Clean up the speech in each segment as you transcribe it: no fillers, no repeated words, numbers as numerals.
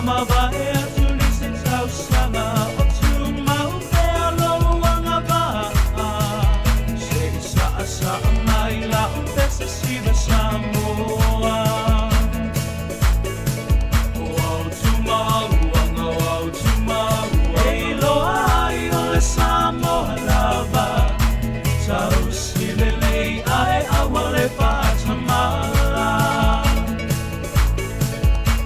mavae atu nisi tausaga o tumau pea lou agavaa. Se i saasaa mai lau pese siva Samoa. O au tumauaga, o au tumauaga, e iloa ai o le Samoa lava. Tausi lelei ae aua le faatamala.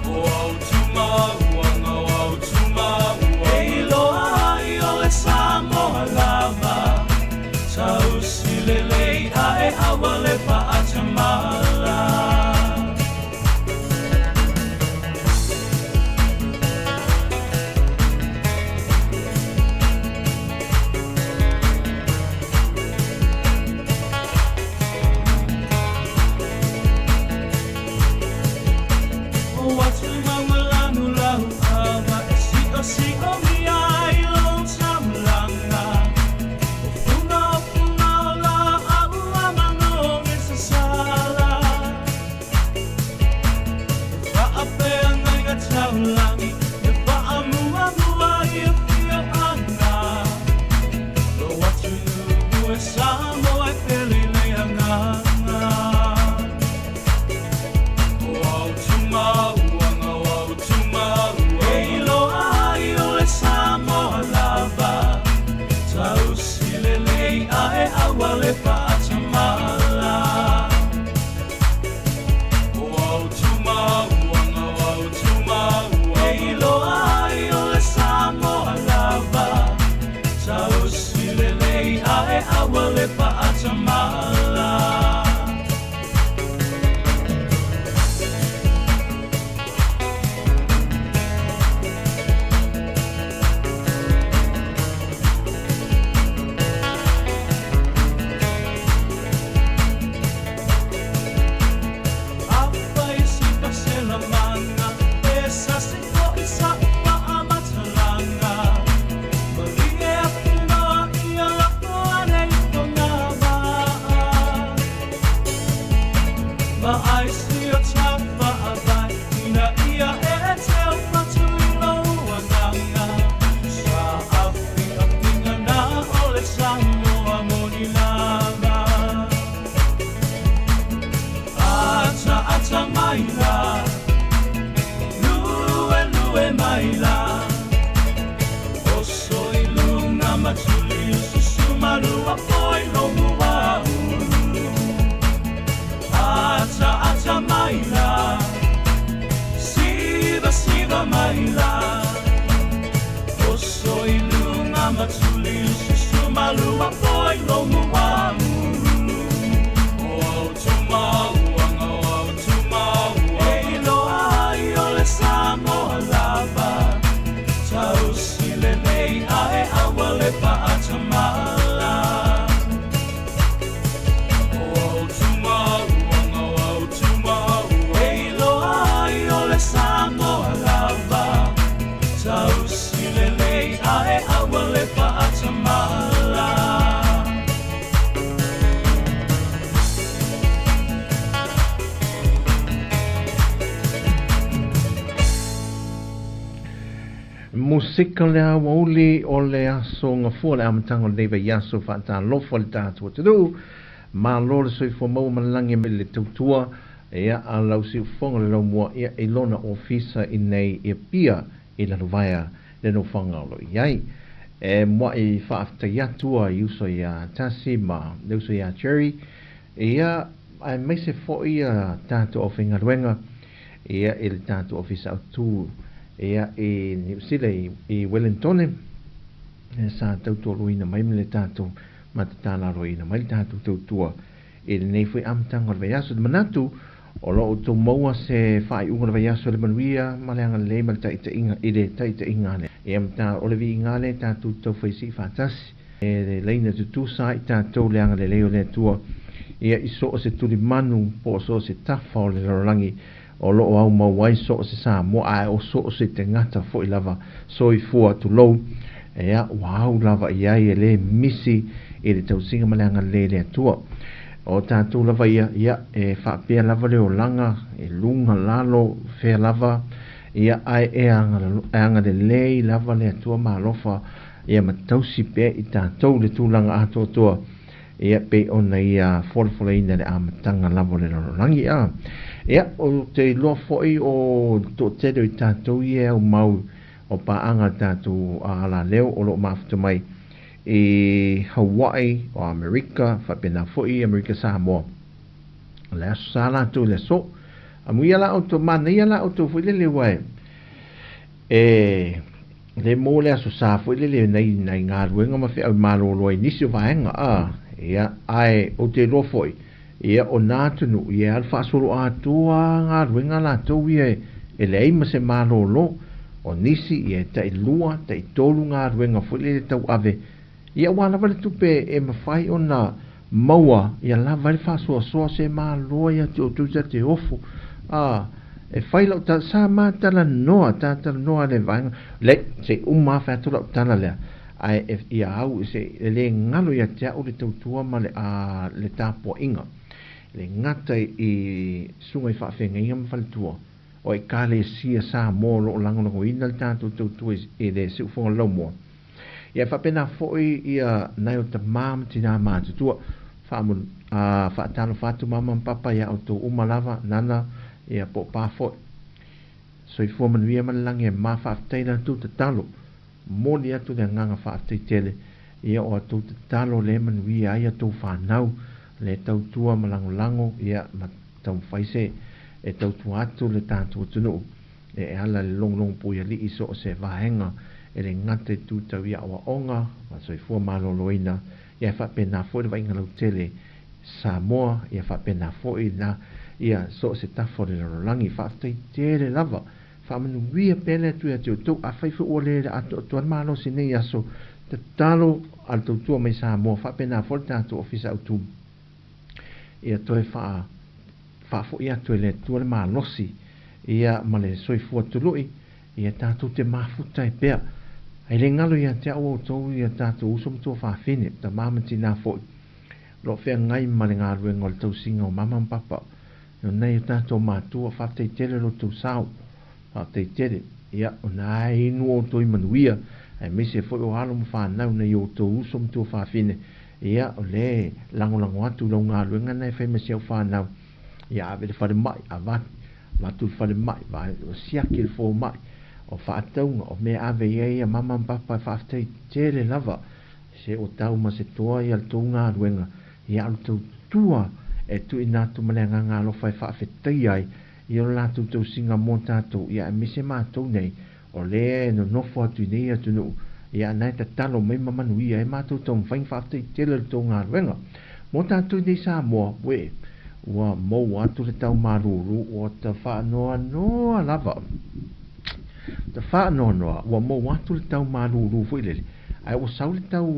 O au tumauaga, o au tumauaga, e iloa ai o le Samoa lava. Tausi lelei ae aua le faatamala. O atu maua lanu lau ava e si'osi'omia ai lou taulaga. O fuga o fuga o laau a manogi sasala. E faafeagaiga taulagi e faamuamua i afioaga. Lou atunuu e Samoa e pele i le agaga. O au tumauaga, o au tumauaga, e iloa ai o le Samoa lava. Tausi lelei ae aua le faatamala. O au tumauaga, o au tumauaga, e iloa ai o le Samoa lava. Tausi lelei ae aua le faatamala. Afai se faaselamāga, e sasi fo'i sa'u faamatalaga. Malie atu loa ia lafo ane i fogavaa. Vaai si o tafaavae ina ia e teu atu i lou agaga. Saafiafiga na o le Samoa moni lava. Ataata mai la, luelue mai la, oso i luga ma tuli ususu malua foi lou muaulu. Ataata mai la, sivasiva mai la, oso i luga ma tuli ususu malua foi lou muaulu. O au tumauaga, o au tumauaga, e iloa ai o le Samoa lava. Tausi lelei ae aua le faatamala. O au tumauaga, o au tumauaga, e iloa ai o le Samoa lava. Tausi lelei ae aua le faatamala. Musika le aoauli o le aso gafua le amataga o lenei vaiaso faatalofa le tatou atunuu malo le soifua maua ma le lagi ma le tautua ia a lau siufofoga le laumua ia i lona ofisa i nei i Apia i Lalovaea le nofoaga o lo o i ai. E mua'i faafetai atu ai uso iā Tasi ma le uso iā Jerry ia aemaise foi ia tatou aufaigaluega ia i le tatou ofisa autū ia i Niu Sila i Wellingtone sa tautualuaina mai ma le tatou matatalaloina mai le tatou tautua i lenei foi amataga o le vaiaso. Te manatu o lo o outou maua se faaiuga o le vaiaso i le manuia ma le agalelei ma le taitaiga i le taitaiga a le Ia ma o le viiga lea tatou taufai sii faatasi e laina tutusa ai tatou le agalelei o le Atua ia i so o se tulimanu po o so o se tafa o le lalolagi o lo o aumau ai so o se Samoa ae o so o se tagata foi lava soifua tulou ia ua au lava i ai e le misi i le tausiga ma le agalelei o le Atua. O tatou lava ia, ia e faapea lava le olaga e luga lalo fea lava Ia, ae e agalelei lava le Atua ma alofa, ia ma tausi pea i tatou le tulaga atoatoa, ia pei ona ia folafolaina le amataga lava o le lalolagi. A. Ia, ou te iloa foi o le toatele o i tatou ia e aumau o paaga a le tatou alaleo o lo o mafuta mai i Hawaii o Amerika, faapena foi Amerika Samoa. O le aso sa latou i le aso. Amuia la outou, manaia la outou foi lele ua e, e le maua le aso sa foi lele nai, nai galuega ma feau malolo ai nisi o vaega, a, ia, ae ou te iloa foi, ia, o nā atunuu, ia, alu faasolo atoa galuega latou ia e leai ma se malolo. O nisi, ia, e tailua, taitolu galuega foi lele tauave, Ia aua lava le tupe e mafai ona maua ia lava ai le faasoasoa se malo ia te outou ia te ofo. A, e fai lau tala, sa ma talanoa, ta talanoa le vaega, le, se i uma fai atu lau tala lea, ae e, ia au, se e le galo ia te au le tautua ma le, a, le tapuaiga. E le gata i, i susuga i faafeagaiga ma faletua, o Ekalesia Samoa o lo o lagolagoina le tatou tautua i le siufofoga laumua. Ia faapena foi ia nai o tamā ma tinā matutua. Faamul, a, faatalofa atu mama ma papa iā outou uma lava, nana, ia po o pa foi. Soifua manuia ma le lagi e mā faafetai la tou tatalo. Momoli atu le agaga faafetai tele ia o a tou tatalo le manuia ai a tou fanau, le tautua ma lagolago ia ma taumafai se e tautua atu le tatou atunuu. E ala i le logologo puialii i so o se vaega e le gata i tu tau i aoaoga ma soifua maloloina, ia e faapena foi le vaaiga lautele Samoa, ia faapena foi na ia so o se tafa o le lalolagi. Faafetai tele lava. Faamanuia pea le Atua ia te outou. Afai foi ua le atoatoa le malosi i nei aso, tatalo a le tautua mai Samoa, faapena foi le tatou Ofisa Autu ia toe faa faafoi atu e le Atua le malosi ia ma le soifua tului, ia tatou te mafuta ai pea. Ae le galo ia te au outou ia tatou uso ma tuafafine, tamā ma tinā foi, o lo o feagai ma le galuega o le tausiga o mama ma papa, o nai o tatou matua, faafetai tele lo outou sao, faafetai tele. Ia, o na e inu outou i manuia, aemaise foi o alo ma fanau nai outou uso ma tuafafine, ia, o le lagolago atu i lau galuega na e fai ma si au fanau, ia ave i le falemai, avatu, avatu i le falemai, siaki le fomai, o faatauga, o mea ave i ai ia mama ma papa e faafetai tele lava, se ua tau ma se toa ia le tou galuega, ia alu tautua e tuuina atu ma le agaga alofa e faafetaia ai i o latou tausiga mo tatou, ia aemaise matou nei, o lea e nonofo atu i nei atunuu, ia na e tatalo mai ma manuia ai matou taumafaiga faafetai tele le tou galuega. Mo tatou i nei Samoa, uē, ua maua atu le tau malūlū, ua ta faanoanoa lava. Ta faanoanoa, ua maua atu le tau malūlū foi lele, ae ua sau le tau,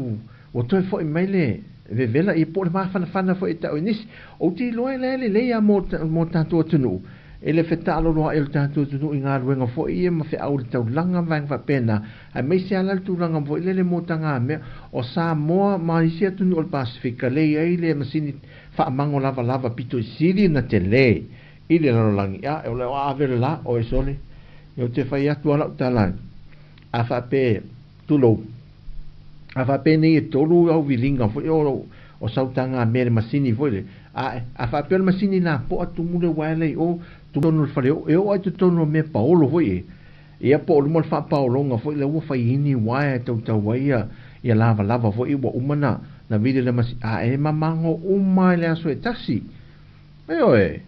ua toe foi mai le vevela, ia po o le mafanafana foi e tau e nisi. Ou te iloa e la e lelei lava mo, mo tatou atunuu, e le fetaaloloai o le tatou atunuu i galuega foi ia ma feau i le taulaga ma vaega faapena, aemaise lava la le tulaga foi lele mo tagamea. O Samoa ma isi atunuu o le Pasefika lea e i ai le masini faamago lavalava pito i sili ona tele i le lalolagi, a o le ave le la oe sole. Ou te fai atu lava lau tala, a faapea, tulou, a faapea nei e tolu au viliga foi o o sau tagamea i le masini foi lele, a a faapea o le masini lapoa tumu le uaea lea i o, totonu o le fale e oo lava i totonu o mea paolo foi e. Ia po o luma o le faapaologa foi lea ua fai ai ni uaea e tautau ai ia ia lavalava foi ua uma na na vili le masini, a e mamago uma i le aso e tasi. Ioe,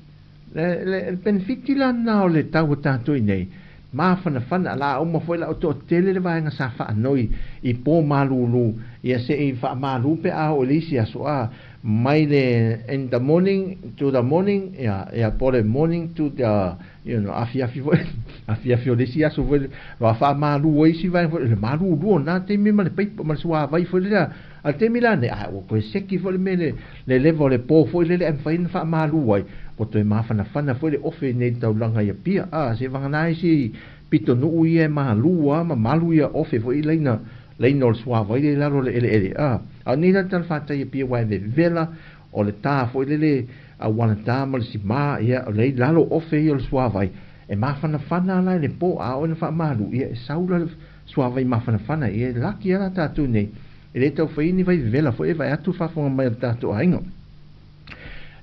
le, le, le penefiti la lena o le tau a tatou i nei, mafanafana, la uma foi la o toatele le vaega sa faanoi i pō malūlū, ia se i faamalu pe a oo i le isi aso, a, mai le in the morning to the morning, ia, ia po le morning to the, you know, afiafi foi, afiafi o le isi aso foi, loa faamalu ai isi vaega foi, le malūlū o na taimi ma le paipa ma le suavai foi lea, A le taimi la nei, a ua toe seki foi le mea le, le leva o le pō foi lele ae mafai ona faamalu ai, ua toe mafanafana foi le ofe i nei taulaga i Apia. A, se vagana ai si pitonuu ia e malu a ma malu ia ofe foi i laina, laina o le suavai lea i lalo o le eleele. A, a o nei la le tala fatai i Apia aua e vevela, o le tā foi lele auala tā ma le simā, ia, o lea i lalo ofe ia o le suavai, E mafanafana la i le po a oo ina faamalu, ia e sau la le suavai mafanafana, ia e laki lava tatou nei, e le tau faia ni vai vevela foi e vae atu le faafofoga mai a le tatou aiga.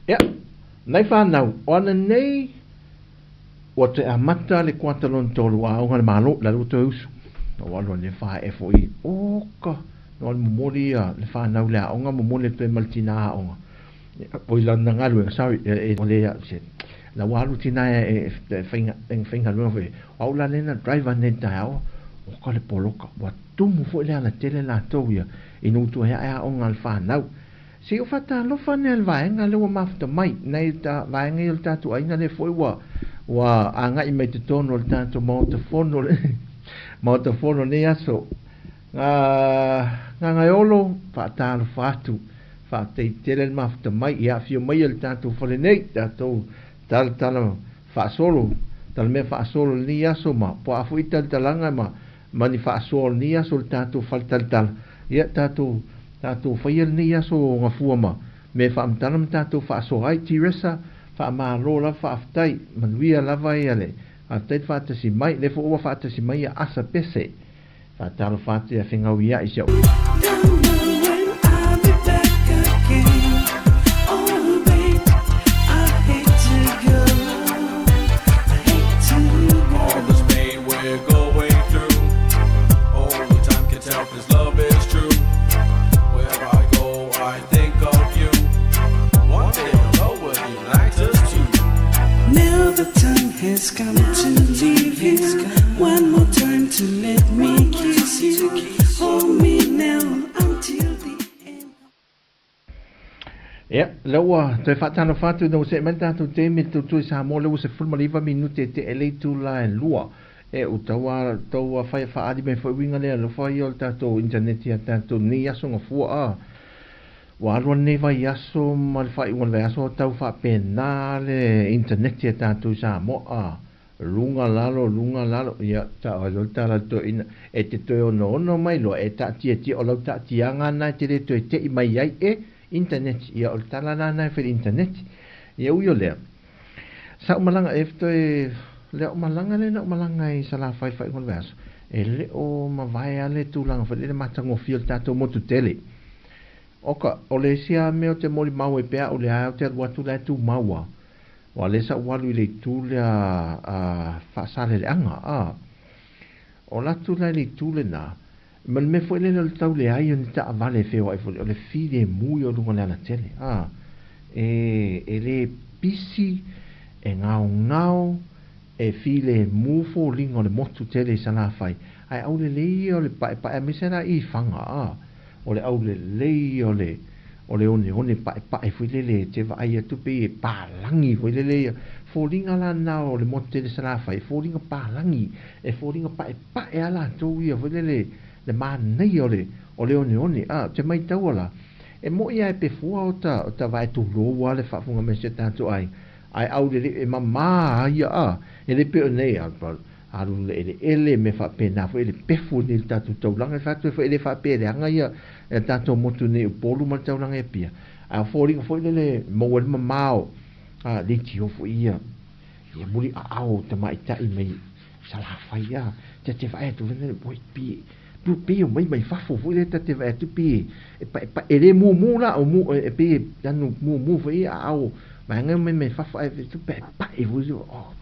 Ia, nai fanau, o ana nei ua toe amata le kuata lona tolu a aoga a le Malo, la ua toe usu. Ua alu ane faaee foi, oka, no alu momoli ia le fanau i le aoga, momoli atu ai ma le tina aoga. Oi lana galuega, sorry, e le la ua alu tina e faigaluega foi. O au la lea na driver nei i le taeao, oka le poloka, ua tumu foi le alatele latou ia ina ua toe ae aoga a le fanau. Se i ou faatalofa ane le vaega lea ua mafuta mai, nai ta vaega ia o le tatou aiga lea foi ua ua agai mai totonu o le tatou Maota Fono le Maota Fono lenei aso. Gagaeolo, faatalofa atu, faafetai tele le mafuta mai, ia afio mai le tatou fale nei, tatou talatala faasolo, talamea faasolo lenei aso ma po a foi talatalaga ma ma ni faasoa o lenei aso le tatou fale talatala, ia tatou tatou faia lenei aso o gafua ma mea faamatala ma tatou faasoa ai. Teresa, faamalo lava, faafetai, manuia lava ia le faafetai le faatasi mai, lea foi ua faatasi mai ia Asa Pese. Faatalofa atu ia Fegauia'i si au. Don't know when I'll be back again. Oh, babe, I hate to go. I hate to All go. this pain we're going through. Only time can tell if this love is true. Wherever I go, I think of you. One day I'll know will unite us two. Now the time has come to leave you. One more time to let me kiss you. Hold me now until the end. Ia, lea ua toe faatalofa atu ina ua see mai le tatou taimi i le tautua i Samoa, lea ua 19 minute e tea i le itula e lua. E, ua tau a, tau a fai faaali mai foi uiga lea alofa ia o le tatou internet ia tatou nei aso gafua a. Ua alu a lenei vaiaso ma le faaiuga o le vaiaso o tau faapena le internet ia tatou i Samoa a. Luga lalo, luga lalo, ia, tao ai loa le tala a le toeaina, e te toe onoono mai loa, e taatiatia, o lau taatiaga lena e te le toe te'i mai ai e internet, ia o le tala la lena e fai i le internet. Ia ui o lea, sa ou malaga e toe, le au malaga lea na ou malaga ai i Salafai i le faaiuga o le vaiaso, e le o mavae lava le tulaga foi lele matagofie o le tatou motu tele. Oka, o le isi lava mea ou te molimau ai pea au lea ou te alu atu la e tumau lava, Aua lea sa ou alu i le itu lea a Faasaleleaga, a. O alu atu la i le itu lena, ma le mea foi lele o le tau leai o ni taavale e feoai foi, o le filemu ia o luga o le alatele, a. E, e le pisi, e gaogao, e filemu foliga o le motu tele i Salafai, ae aulelei ia o le paepae aemaise la i Faga, a. O le aulelei ia o le, o le oneone paepae foi lele e te vaai atu pei e palagi foi lele ia foliga la na o le motu tele Salafai, e foliga palagi, e foliga paepae a latou ia foi lele le manaia o le o le oneone. A ou te maitaua la, e mo'i a e pefua o ta o ta vae tulou a le faafofoga mai a si o tatou aiga, ae aulelei e mamā a ia a, e le pei o nei a alu i le eleele, mea faapena foi, le pefu nei i le tatou taulaga. E fai atu ai foi, e le faapea e leaga ia le tatou motu nei i Upolu ma le taulaga i Apia, ae o foliga foi lele e maua ai le mamao, a leitio foi ia, ia muli aao o tamaitai mai Salafai a, ta te vaai atu foi lele, oi, pi, pi, pei o mai mai fafo foi lele, ta te vaai atu pi, e paepae, e le mumu la, o mu, e pei e anu mumu foi ia aao, vaega mai mai fafo, ae paepae foi, oh,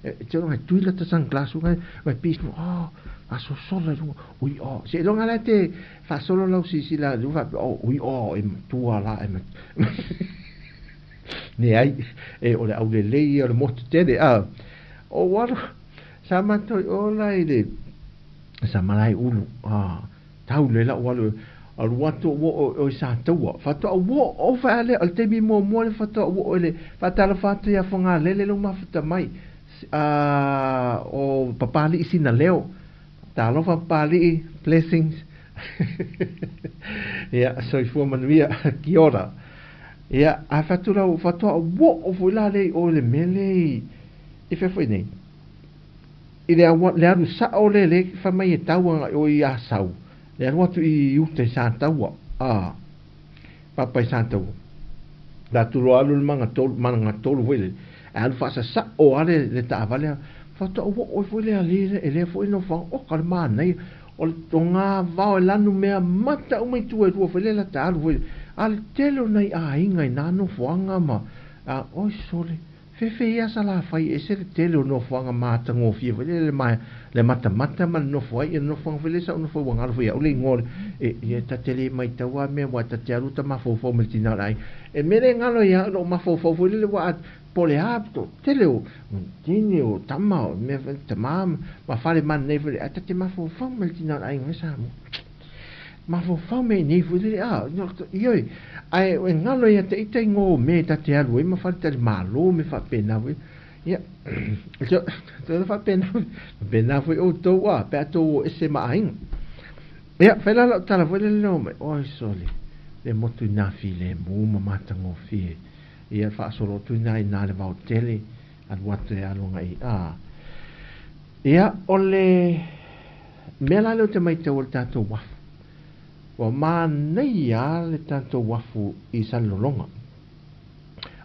E te iloga e tui lata sunglass uga vai pis no oh faasosolo i luga ui oh seiloga la e te faasolo lau silasila i luga faapea oh ui oh e matua la e matua leai e o le aulelei ia o le motu tele a o ua alu sa matou i o la i le sa malae ulu a tau lea la ua alu alu atu ou oo i o i Sataua faatoa ou oo faia lea o le taimi muamua lea faatoa ou oo i le faatalofa atu ia Fogalele lou mafuta mai a o Papali'i Sinaleo talofa Papali'i blessings ia soifua manuia kia ora ia ae fai atu la faatoa ou oo foi la lea i o i le mea lea i fea foi nei i le aua le alu sa'o lea lea fai mai e tau agai o i Asau le alu atu i uta i Sataua a papa i Sataua la atu loa alu le magatolu magatolu foi lele Ae alu faasasao lava le, le taavale, faatoa ou oo ai foi le alii lea, e lea foi nofoaga, oka le manaia, o le togavao e lanu mea mata uma i tua e lua foi lea la ta alu foi, a o le tele o nai aiga i na nofoaga ma, a, oi sole, fefe ia Salafai e ese le tele o nofoaga matagofie foi lea le ma, le matamata ma le nofo ai, ia le nofoaga foi lea sa ou nofo ai ua galo foi ia au le igoa o le, e, ia ta te le maitau a mea aua ta te alu ta mafaufau ma le tina o le aiga. E mea le galo ia au lou mafaufau foi lele ua po o le a tele o teine o tama o mea foi tama ma fale ma nei foi ae ta te mafaufau ma le tina o le aiga foi Samoa. Mafaufau mea i nei foi lele a ioe ae e galo ia te ita igoa o mea ta te alu ai ma faletalimalo me faapena foi. Ia toe faapena faapena foi outou a pe a tou o ese ma aiga. Ia fai la lau tala foi lele o mai oi sole le motu i nā filemu ma matagofie. Ia faasolo atu ina i nā le vao tele alu atu e alu agai a. Ia o le mea la lea ou te maitau o le tatou uafu. Ua manaia le tatou uafu i Salelologa.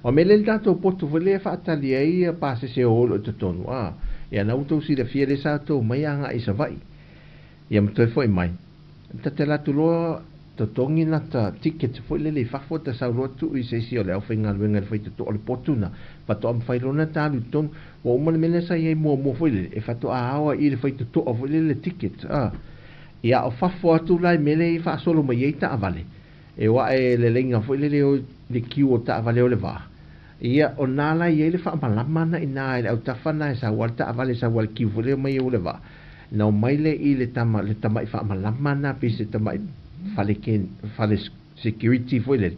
O mea lea le tatou potu foi lea e faatali ai ia pasese o olo i totonu a. Ia na ua tou silafia lea sa tou mai agai i Savaii. Ia ma toe foi mai. Ta te alu atu loa totogi lata ticket foi lele i fafo ta sau loa tuu i se isi o le aufaigaluega i le faitotoa o le potu na faatoa mafai loa ona ta alu i totonu. Ua uma le mea lea sa i ai muamua foi lele e faatoa ao ai i le faitotoa foi lele le ticket a. Ia o fafo atu la i mea lea e faasolo mai ai taavale e o ae le laina foi lele o le kiu o taavale o le vaa. Ia, o na la e i ai le faamalama na i ina i le autafa na e sau a le taavale, sau a le kiu foi lea mai o le vaa. Na omai lea i le tama, le tama'i faamalama na pei se tama'i fale ken, fale security foi lele.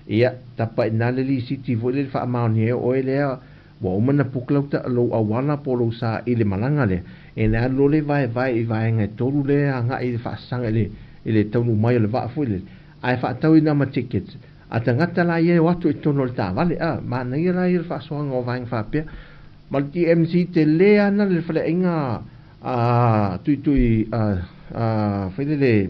Ia, tapa i ina le lisiti foi lele faamaonia ai o oe lea ua uma na book lau ta, lou auala po o lou sa i le malaga lea. E na alu loa lea vaevae i vaega e tolu lea agai i le faasaga i le, i le taunuu mai o le vaa foi lele. Ae faatau i ina ma tickets. A tagata la ia e o atu i totonu o le taavale, a, manaia la ia le faasoaga o vaega faapea. Ma le TMC tele ana le faleaiga a tuitui a, a fai lele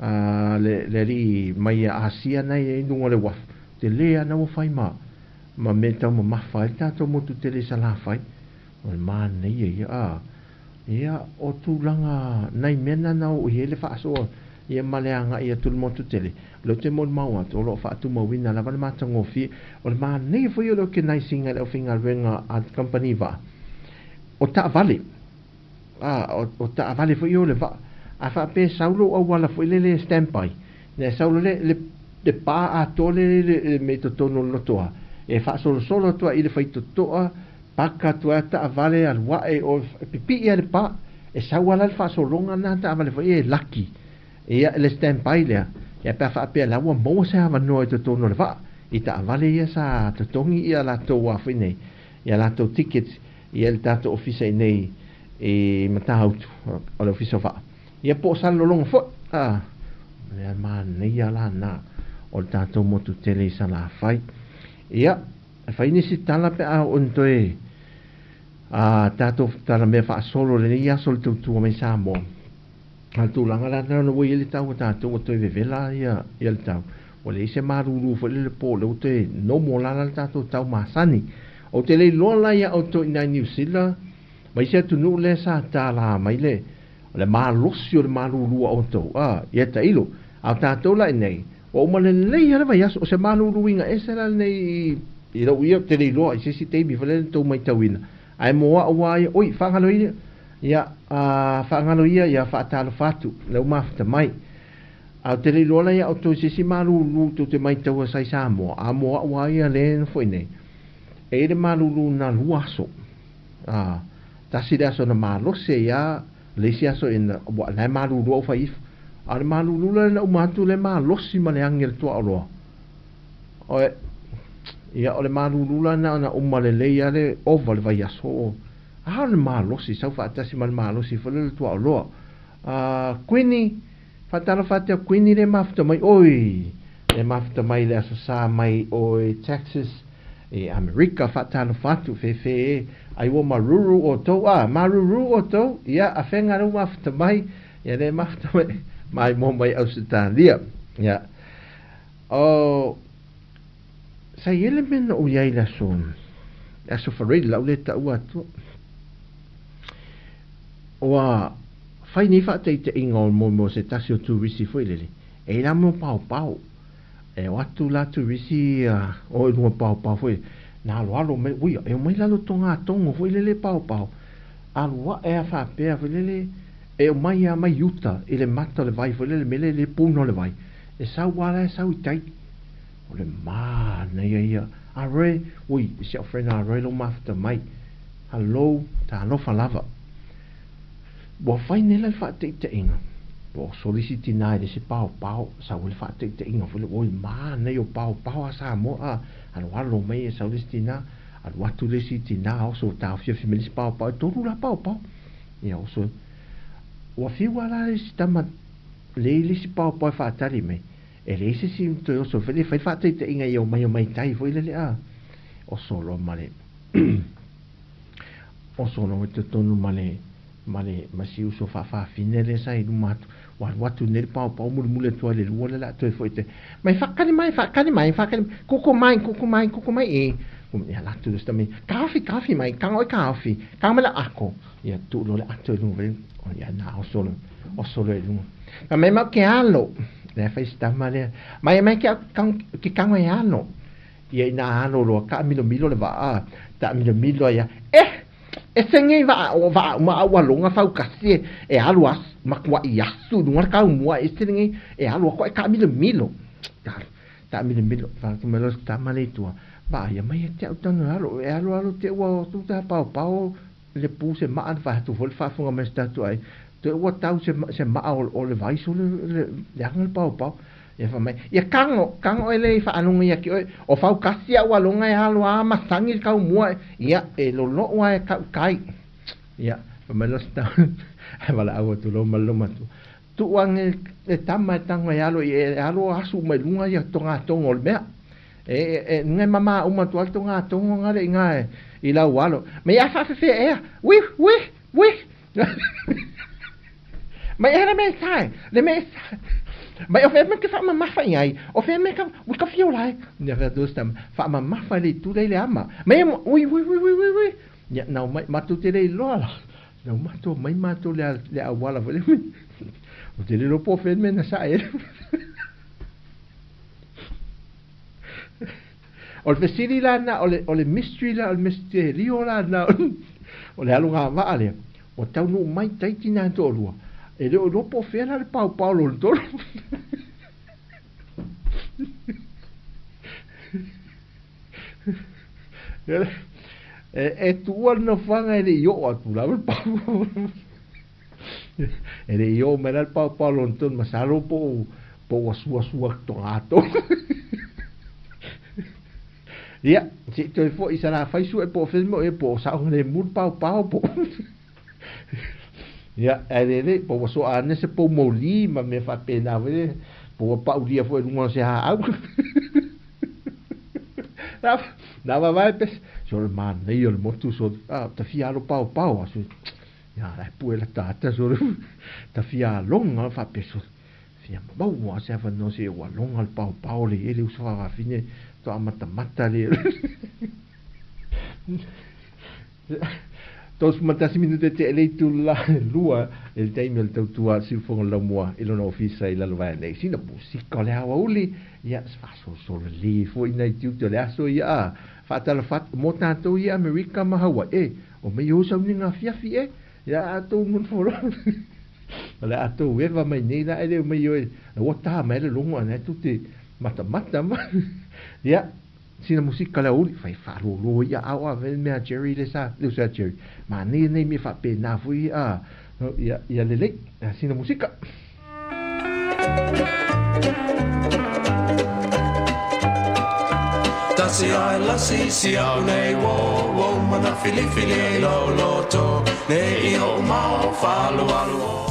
a le, le alii mai a Asia na i luga o le uafu. Tele ana ua fai ma, ma mea taumamafa ai le tatou motu tele i Salafai. O le manaia ia, a. Ia, o tulaga nai mea na na oo i ai le faasoa ia ma le agai atu i le motu tele, o lea ou te molimau atu, o lo o faatumauina lava le matagofie. O le manaia foi o le organizing a le aufaigaluega a le kamupani vaa, o taavale, a, o, o taavale foi ia o le vaa. A faapea e sau lou auala foi lele e standby, na e sau loa le, le, le pa atoa lele i le mea i totonu o le lotoa, e faasolosolo atu ai i le faitotoa, Paka atu ai taavale alu ae o pipii a le pa e sau ala le faasologa na taavale foi e laki ia le stand by lea ia pe a faapea la ua maua se avanoa i totonu o le vaa i taavale ia sa totogi ia latou a foi nei ia latou tickets ia le tatou ofisa i nei i Matautu o le ofisa o vaa ia po o Salelologa foi a mea manaia la na o le tatou motu tele i Salafai ia E fai nisi tala pe a oo ina toe a tatou tala mea faasolo i lenei aso i le tautua mai Samoa. A o le tulaga la lena ua i ai le tau a tatou ua toe vevela ia ia le tau. Ua leai se malulu foi lele po o lea ua toe normal la le tatou tau masani. Ou te le iloa la ia outou i ina i Niu Sila ma isi atunuu lea sa tala mai le O le malosi o le malulu a outou, a, ia tailo. A o tatou la inei, ua uma lelei lava le vaiaso, o se maluluina ese la lenei i, i lou ia, ou te le iloa i se isi taimi foi lea na tou maitauina, ae mo au lava ia, oi, faagalo ia, ia, a, faagalo ia, ia faatalofa atu, lea ua mafuta mai. A ou te le iloa la ia outou i se isi malulu tou te maitaua sa i Samoa, a mo au lava ia lea e nofo inei, e i ai le malulu na lua aso. A, tasi le aso na malosi ai a, le isi aso ina, ua, la e malulu au fai ifo. A o le malulu la na uma atu le malosi ma le agi a le tuaoloa. Oe, ia o le malulu la na na uma lelei a le ova le vaiaso o, a o le malosi, sau faatasi ma le malosi foi le tuaoloa. A, Kuini, Faatalofa atu ia Kuini le mafuta mai oi le mafuta mai le aso sa mai oi Texas i Amerika faatalofa atu fefe e ai ua maruru outou a maruru outou ia a fenga le mafuta mai ia le mafuta mai mai mo mai Ausetalia ia o sa i ai le mea na ou i ai le aso Le Aso Faraile o le a ou le taua atua. Ua fai nei faataitaiga o mo se tasi o turisi foi lele, e i la mo paopao. E o atu la turisi o i luga paopao foi na aloalo mai, uia, e omai lalo togatogo foi lele paopao. Alu ae a faapea foi lele, e omai a mai uta i le mata o le vai foi lele, me le le puna o le vai. E sau a la e sau i tai. O le manaia ia. Are, ui, si au friend are lo mafuta mai. Hello, talofa lava. Ua fai nei la le faataitaiga, ua oso le isi tina i le isi paopao, sau ai le faataitaiga foi lea, oi manaia o paopao a Samoa a, aloalo mai e sau le isi tina, alu atu le isi tina oso taofiofi mai le isi paopao, e tolu la paopao. Ia oso, ua fiu lava la le isi tama lea i le isi paopao e faatali mai, e leai se isi toe oso foi lea e fai le faataitaiga ia omai omai tai foi lele a, oso loa ma le Oso loa i totonu ma le ma le ma si uso faafafine lea sa i luma atu. Ua alu atu nei le paopao mulimuli atu ai le lua lea o le a toe foi te mai faakali mai faakali mai faakali mai koko mai koko mai koko mai e ia alu atu le mai kaofi kaofi mai kago e kaofi kago mai le ako ia tuu loa le ato i luga ia na oso loa oso loa i luga fai mai mau ke alo lea fai si tama lea mai mai ke ke kago e alo Ia ina alo loa taamilomilo le vaa, taamilomilo ai a, Eh! E senge i vaa o vaa uma a ua loga faukasi e, e alu asu, makuaʻi asu i luga le kaumua e ese lenei, e alu aku ae taamilomilo. Taamilomilo, fa'atu mai loa si tama lea i tua, Vaa ia mai ia te au tanu e alo, e alo alo te ua o atu ta paopao le pu se maa na fai atu foi le faafofoga mai a si tatou aiga, toe ua tau se, se maa o, o le vaiso le, le, leaga le paopao. Ia fai mai, ia kago, kago e le i faalogo ia te oe, o faukasi a ua loga e alo a masagi le kaumua, ia, e lolo'u a e ka'u kai. Ia, fai mai loa si tama, ae valaau atu loa ma le lomatua, tuu ane le tama e tago e alo i e alo asu uma i luga ia togatogo o le mea. E, e, e luga e mamā uma atu ai le togatogo na le i ina e, i lau alo. Ma ia faafefea ea, ui, ui, ui. Mai ea le mea e sa e, le mea e sa. Mai o fea mea ke faamamafa i ai, o fea mea ka, ui ka fia ola e. Ia fai atu si tama, faamamafa i le itu lea i le ama. Mai e, ui, ui, ui, ui, ui, ui. Ia, nau mai, matou te le iloa la. Nau matou, mai matou le, le auala foi le. Ou te le iloa po o fea le mea na sae ai. O le fesili la lena, o le, o le mystery la, o le mysterio la lena, o le alogavaa lea, ua taunuu mai tai tina e toalua, e le o iloa po o fea la le paopao lona tolu. E, e tuua le nofoaga e le i oo atu lava le paopao. E le i oo mai la le paopao lona tolu, masalo po o, po ua suasua togatonu. Ia, se i toe foi i Salafai sue po o fea mo e po o saogalemu le paopao po Ia, ae lelei, po ua soa ane se pou moli ma mea faapena foi lea, po ua paulia foi i luga o se haau. Na, na vavae pese, so le manaia o le motu, so, ah, ta fia alo paopao, a so, ia, la e pue la tata, so, ta fia aloga faapea, so, Fia maua se avanoa se ua loga le paopao le i le uso faafafine toa matamata le 31 minute te le itu la lua e le taimi o le tautua siufoga laumua i lona ofisa i lalo vaea nei sina musika o le aoauli ia faasolosolo lelei foi nai tiute o le aso ia a faatalofa atu mo tatou i Amerika ma Hawaii e o mei o sauniga afiafi e ia a tou nonofo loa O le a tou eva mai nei la e le mai oe, ua ta mai le logo ana e tou te matamata ma. Ia, sina musika le aoauli, fai faalōlō ia ao a le mea Jerry le sa, le uso ia Jerry. Manaia nei mea faapena foi a, ia, ia lelei, sina musika. Tasi ai lasi si au nei wo wo mana filifili ai lo loto ne i o mao whalu alu o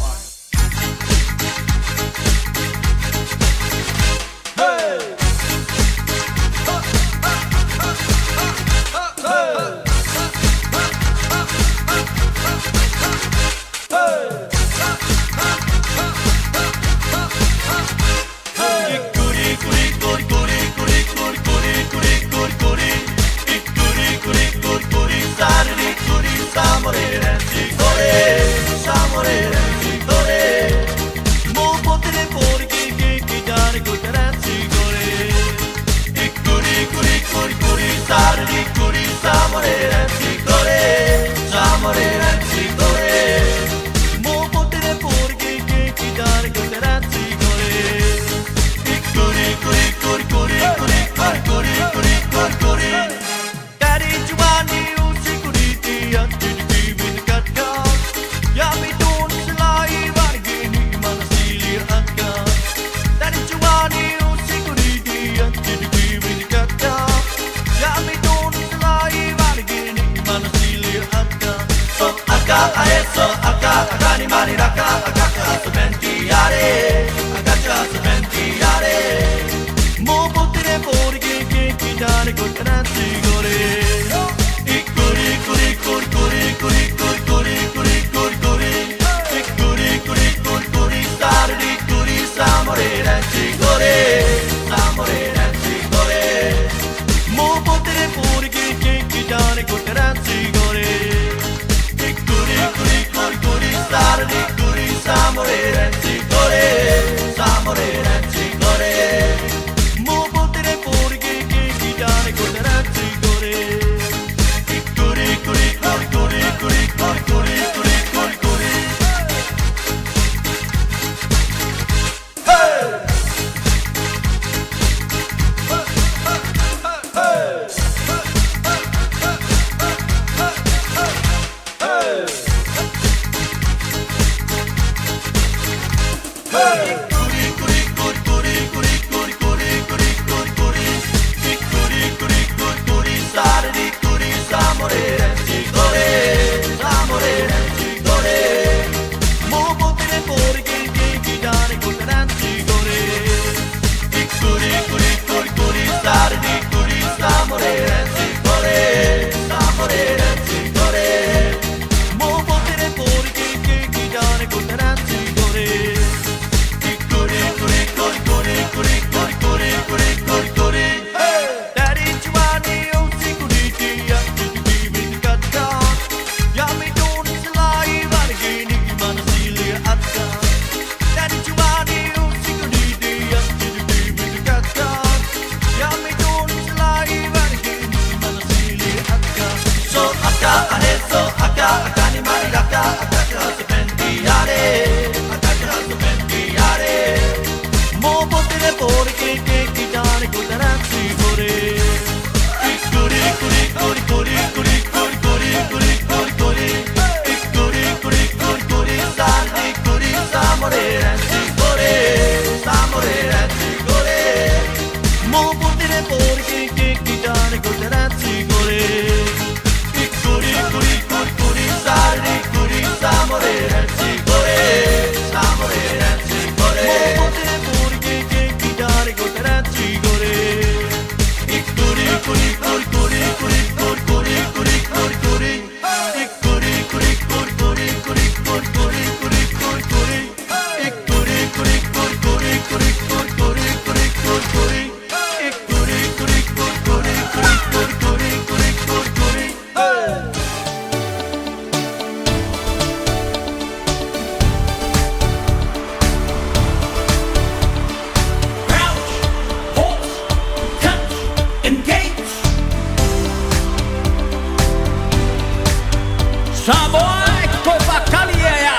Samoa e toe faatali e a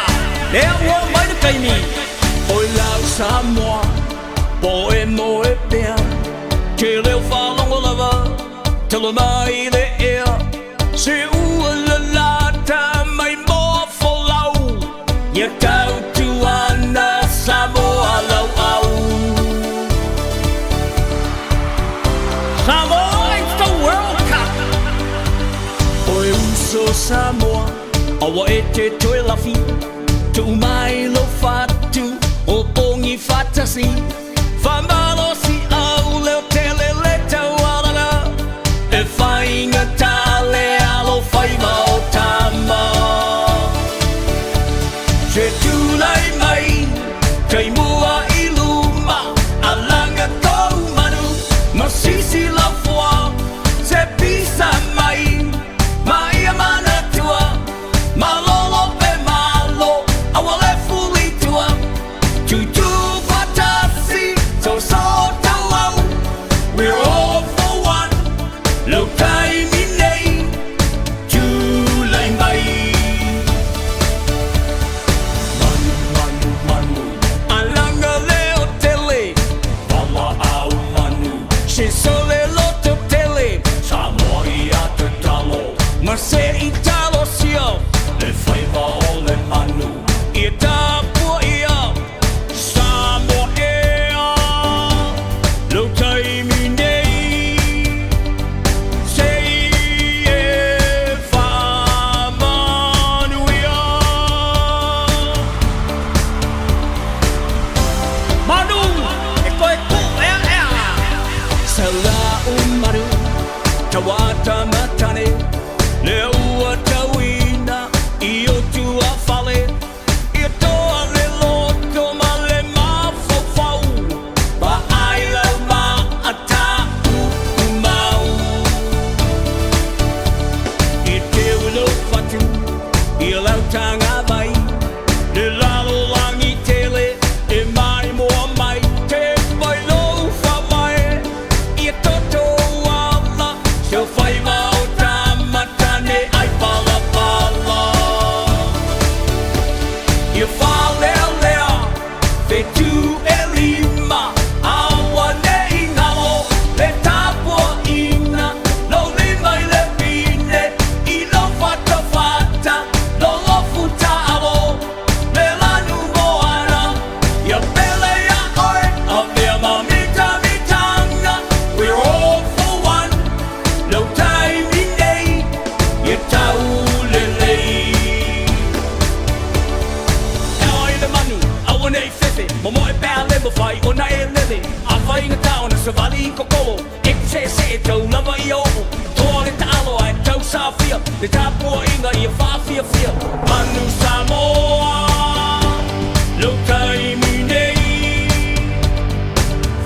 lea ua oo mai le taimi. Oi lau Samoa, po e moe pea, te leo faalogo lava, talo mai le ea, se ua lalata mai moa folau, ia tautuana Samoa lauau. Samoa, it's the World Cup! Oe uso Samoa, aua e te toe lafi, tuu mai lou fatu o pogi faatasi, faamalosiau leotele le taualaga, e faigata le alofaiva o tama. Se tulai mai, taimua i luma, alaga tou manu, ma sisi laufoa, se pisa mai, ma ia manatua, malolo pe lau tagavai Le lalolagi tele e maimoa mai Te fai lou faavae ia toto ala Se o faiva o tama tane ai palapala Ia falealea 75 Aua nei galo le tapuaiga Lou lima i le pine i lou fatafata Lou lofu taalo le lanu moana Ia pele ia oe avea ma mitamitaga We're all for one Lou taimi nei ia taulelei Ao ai le manu, aua nei fefe, momoe pe a le mawhai ona e lele. A whai ngā taona savali i kokolo, e se se e tau lava i oo. Toa le taalo ai tau sāwhia, le tapuaiga ia whaafiafia. Manu Samoa, lou taimi nei,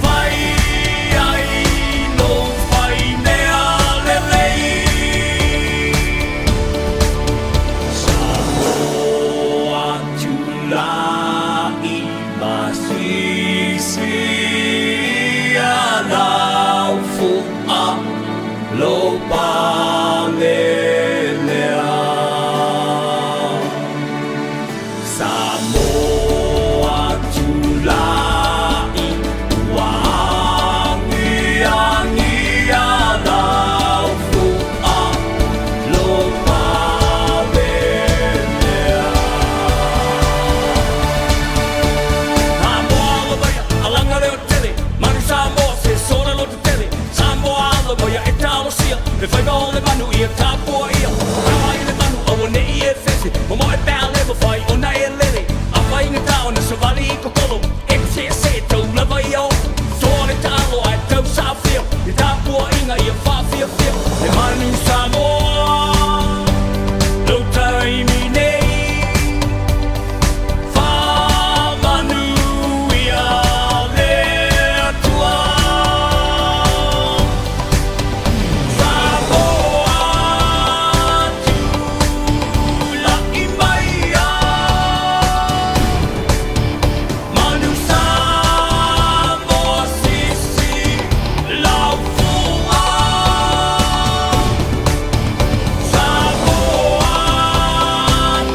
fai ai lou fai mea lelei. Samoa tula'i masisi ia lau fu'a lou pale lea. Samoa tula'i ua agiagia lau fu'a lou pale lea. Samoa alo maia, alaga leo tele, manu Samoa se sola loto tele. Samoa alo maia e talosia, le faiva o le manu ia tapuaia. Taua i le manu, aua nei e fefe, momoe pe a le mawhai ona e lele. A whai ngā taona savali i kokolo, e se se tau lava i o. Toa le taalo ai tau sāwhia, le tapuaiga ia whaafiafia. Le manu Samoa, lou taimi nei, Whamanuia le Atua. Samoa tula'i maia. Manu Samoa sisi lau fu'a. Samoa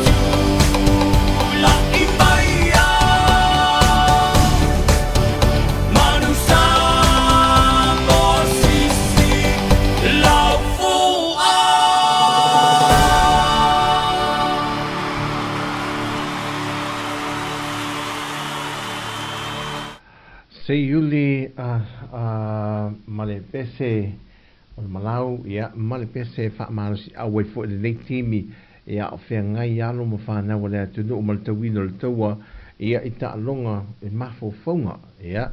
tula'i maia. Manu Samoa sisi lau fu'a. Seiuli ma le pese o le malau, ia, ma le pese faamalosiau ai foi i lenei taimi, ia, o feagai alo ma fanau a le atunuu ma le tauina o le taua, ia, i taaloga i mafaufauga, ia,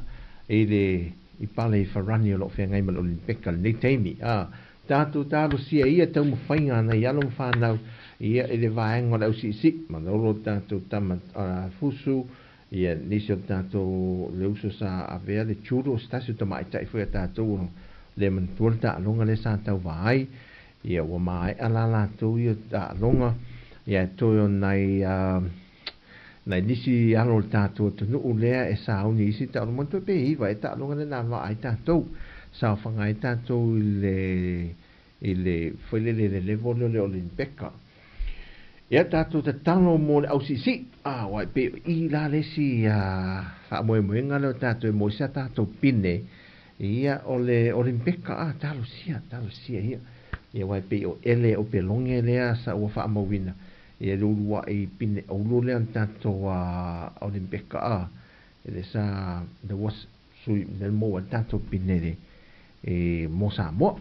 i le i pale i Farani o lo o feagai ma le Olimpeka i lenei taimi. A tatou talosia ia taumafaiga a nai alo ma fanau, ia, i le vaega o le ausiisii, malolo tatou tama fusu, ia, nisi o tatou le uso sa avea le judo, o se tasi o tamaitai foi a tatou le manatua le taaloga lea sa tauva ai, ia, ua maea la latou ia taaloga, ia, e toe o nai nai nisi alo o le tatou atunuu lea e sauni i isi taaloga. Manatua pe 9 e taaloga lea na vaa ai tatou, saofaga ai tatou i le i le foi lele le level lea o le Olimpeka. Ia tatou tatalo mo le ausiisii, a aua e pei o i la le isi faamoemoega lea o tatou e maua ai se tatou pine, ia o le Olimpeka, a talosia, talosia ia. Ia aua e pei o ele o Peloge lea sa ua faamauina, ia le uluai pine auro lea o le tatou Olimpeka, a e le sa le ua sui le maua ai le tatou pine le e mo Samoa.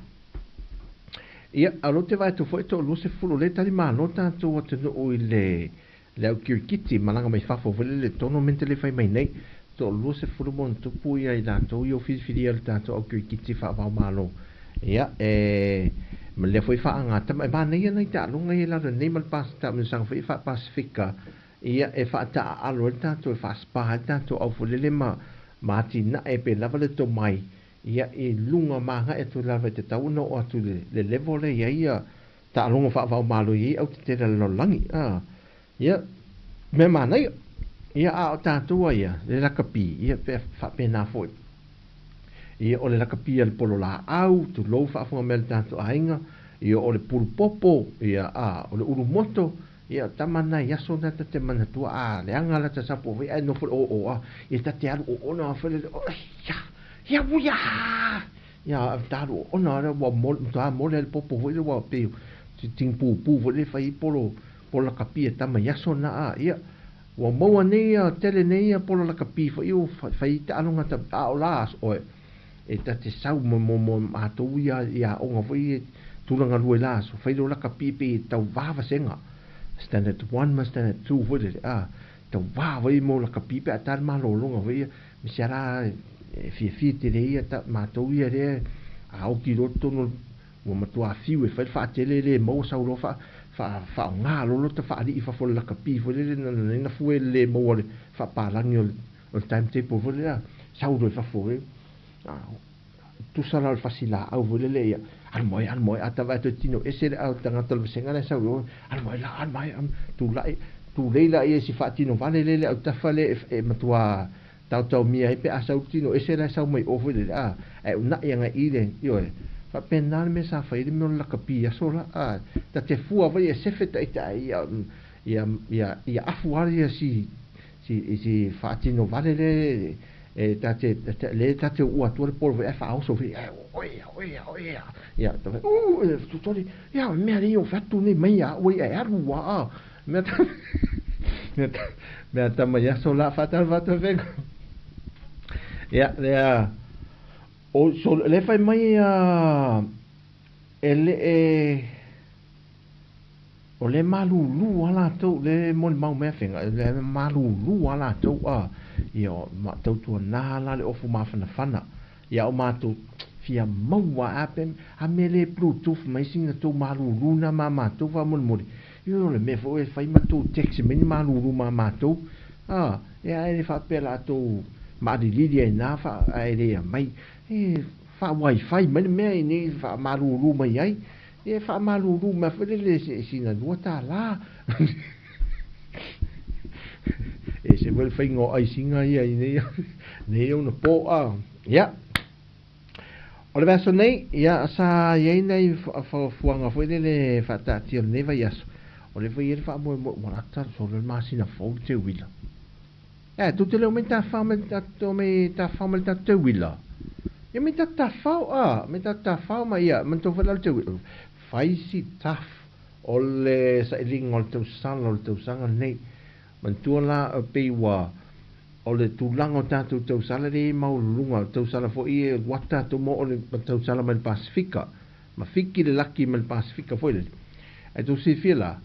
Ia, a o lea ou te vaai atu foi toa 20 o lea e talimalo tatou atunuu i le le au kirikiti malaga mai fafo foi lele tournament lea e fai mai nei. Toa 20 ma ona tupu ia i latou ia ua filifilia le tatou au kirikiti faavaomalo. Ia, e ma lea foi faagatama e manaia nai taaloga ia i lalo nei ma le taamilosaga foi faa-Pasifika, ia e faataaalo ai le tatou e faaspa ai le tatou au foi lele ma ma atinae pe lava le tomai, ia i luga ma agai atu lava i te tau ona oo atu i le level lea i ai ia taaloga faavaomalo i ai au tetele a le lalolagi. A Ia, mea manaia. Ia, a o tatou a ia, le lakapi, ia, pe faapena foi. Ia, o le lakapi a le polo laau, tulou faafofoga mai a le tatou aiga, ia, o le pulu popo, ia, a, o le ulu moto, ia, tama na i aso na ta te manatua, a, leaga la ta sapo foi, ae nofo le oo a, ia, ta te alu oona a foi le, o, ia, ia, uia! Ia, ta alu oona a, ua mole, matua mole a le popo foi le, ua pei, tingipupu foi le fai polo, Polo lakapi e tama i aso na a ia ua maua nei ia tele nei ia polo lakapi foi ua fai taaloga ta a o la aso oe e ta te sau mo mo mo matou ia ia aoga foi ia tulaga lua i la aso fai leo lakapi pei e tau va vasega standard one ma standard two foi lele a tau va foi mo lakapi pe a ta le malologa foi ia me se ala e fiafia tele ia ta matou ia lea a oki loa totonu Ua matua fiu e fai le faatele le maua sau loa faa faa faaoga lolota faalii i fafo o le lakapi foi lele na na na fue le maua le faapalagi o le o le timetable foi lea sau loa i fafo e tusa la o le fasi laau foi lele ia alu mai alu mai a ta vaai atu e tino ese le au tagata o le vasega lea sau i o alu mai la alu mai tulai tulei laia i si faatino vale lele autafa le e matua Taotaomia ai pe a sau tino ese la e sau mai o foi lele a, ae unaʻi agai i le, ioe, faapena le mea sa fai ai le mea o le lakapi aso la, a, ta te fua foi e sefe taʻitaʻi ia, ia, ia, ia afu lava ia si, si, si faatino vale le e ta te, le ta te uua atua le polo foi ae faaoso foi, ae oea, oea, oea, ia, ta fai, uu, e tutoli, ia, mea le i o fatu nei mai ia au ai ae alu ua a, Mea ta, mea ta, mea tama i aso la whātau whātau whenga. Ia, lea, o, so, le whai mai a, e le e, o le malūlū a lātou, le moli mau mea whenga, le malūlū a lātou a, ia, ma tautua nā la le ofu māwhanawhana, ia o mātou, fia maua a pe, a me le bluetooth mai sina tou malūlū na mā mātou whamolimoli. Ioe o le mea foi e fai matou text mai ni malulu ma matou a e ae le faapea latou maalilili ai na fa ae le aumai e faa wifi mai le mea nei faa malulu mai ai e faa malulu mai foi lele sina $2 e se foi le faiga o aisiga ia i nei nei ona po a ia. O le vaiaso nei, ia, sa i ai nai fuafuaga foi lele e faataatia i lenei vaiaso, o lea foi e i ai le faamoemoe ua lata solo le masina fou le teuila. Ea, tou te le omai tafao mai le tatou omai tafao mai le tatou teuila? Ia omai tatou tafao, a, omai tatou tafao ma ia, manatua foi la le teuila. Fai si tough o le sailiga o le tausala o le tausaga lenei. Manatua la, pei ua O le tulaga o tatou tausala lea e maualuluga, o le tausala foi e alu atu tatou ma oo le tausala mai le Pasefika, ma fiki le laki mai le Pasefika foi lele. Ae tou silafia la,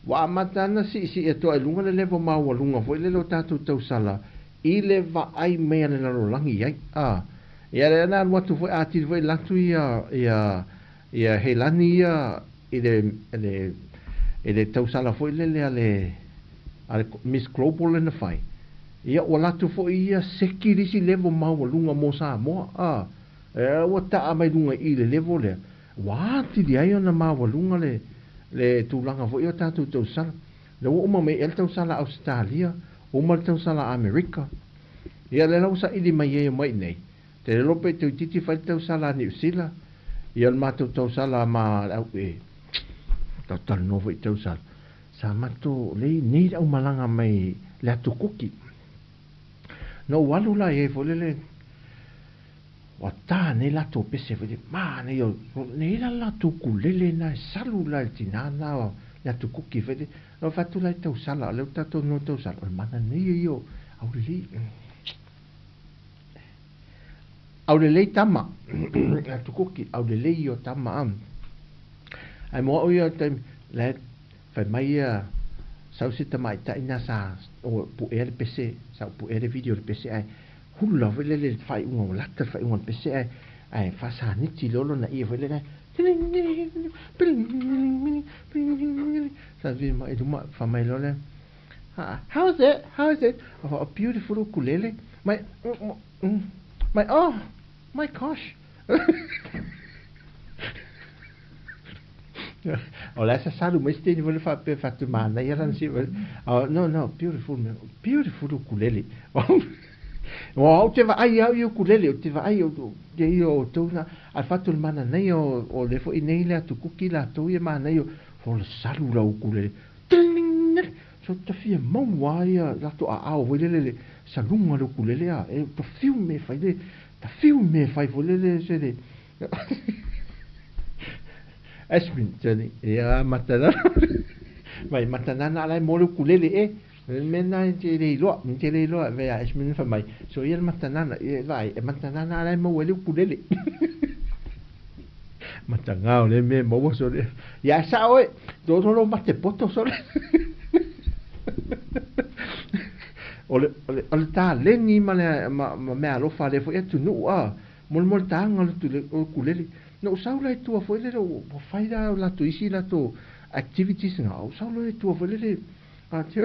ua amata ana siisii atu ai luga le level maualuga foi lele o tatou tausala i le vaai mai a le lalolagi i ai. A, ia lea na alu atu foi atili foi latu ia, ia, ia Heilani ia i le, le, i le tausala foi lele a le, a le Miss Global lea na fai, ia ua latou foi ia seki le isi level maualuga mo Samoa, a, e, ua taa mai luga i i le level lea, ua atili ai ona maualuga le, le tulaga foi o tatou tausala. Lea ua uma mai ea le tausala Ausetalia, uma le tausala Amerika. Ia lea la ua saili mai ai omai i nei, te lelo pe toeitiiti fai le tausala a Niu Sila, ia o le matou tausala ma le au, e, talatalanoa foi i tausala. Sa matou lei nei le aumalaga mai le atu kuki. Na ou alu la i ai foi lele, ua ta nei latou pese foi lele, manaia o, nei la latou ukulele na e salu la e le tina na o le atu kuki foi lele. Na ou fai atu la i tausala, o lea ua tatou noa tausala, o le manaia ia o aulelei. Aulelei tama, le atu kuki, aulelei o tama a. Ae mo au ia o le taimi, la e Fai mai ia, sau se tamaitai na sa puea le pese, sa puea le video le pese ae hula foi lele le faaiuga ua lata le faaiuga o le pese ae ae faasaniti loa lona ie foi lele sa vi mai luma fai mai loa lea how is it how is it oh beautiful ukulele my my oh my gosh. O la e sasalu mai se teine foi lea faapea fatu manaia lana siva. Oh, no, no, beautiful, beautiful ukulele. O au te vaai au i ukulele, o te vaai o te ia o tou na, a fatu le mananaia o, o le foi nei le atu kuki latou ia manaia, o le salu la ukulele. So ta fia maua ia latou aao foi lele le saluga o le ukulele a, e ta fiu me fai le, ta fiu me fai foi lele se le, Ashwin, tani, ia matanana. Mai matanana ala e mo le ukulele e. Le mea na e te le iloa, te le iloa ve a Ashwin fa mai. So ia le matanana, ia vai, e matanana ala e maua le ukulele. Matangao le mea maua so le. Ia sa oe, to to lo mate poto so le. O le, o le, o le taleni ma le ma, ma mea alofa le foi atunuu a. Molemoletaga o le ukulele. Na ou sau la i tua foi lele, ua fai la latou isi latou activities na, ou sau loa i tua foi lele, a te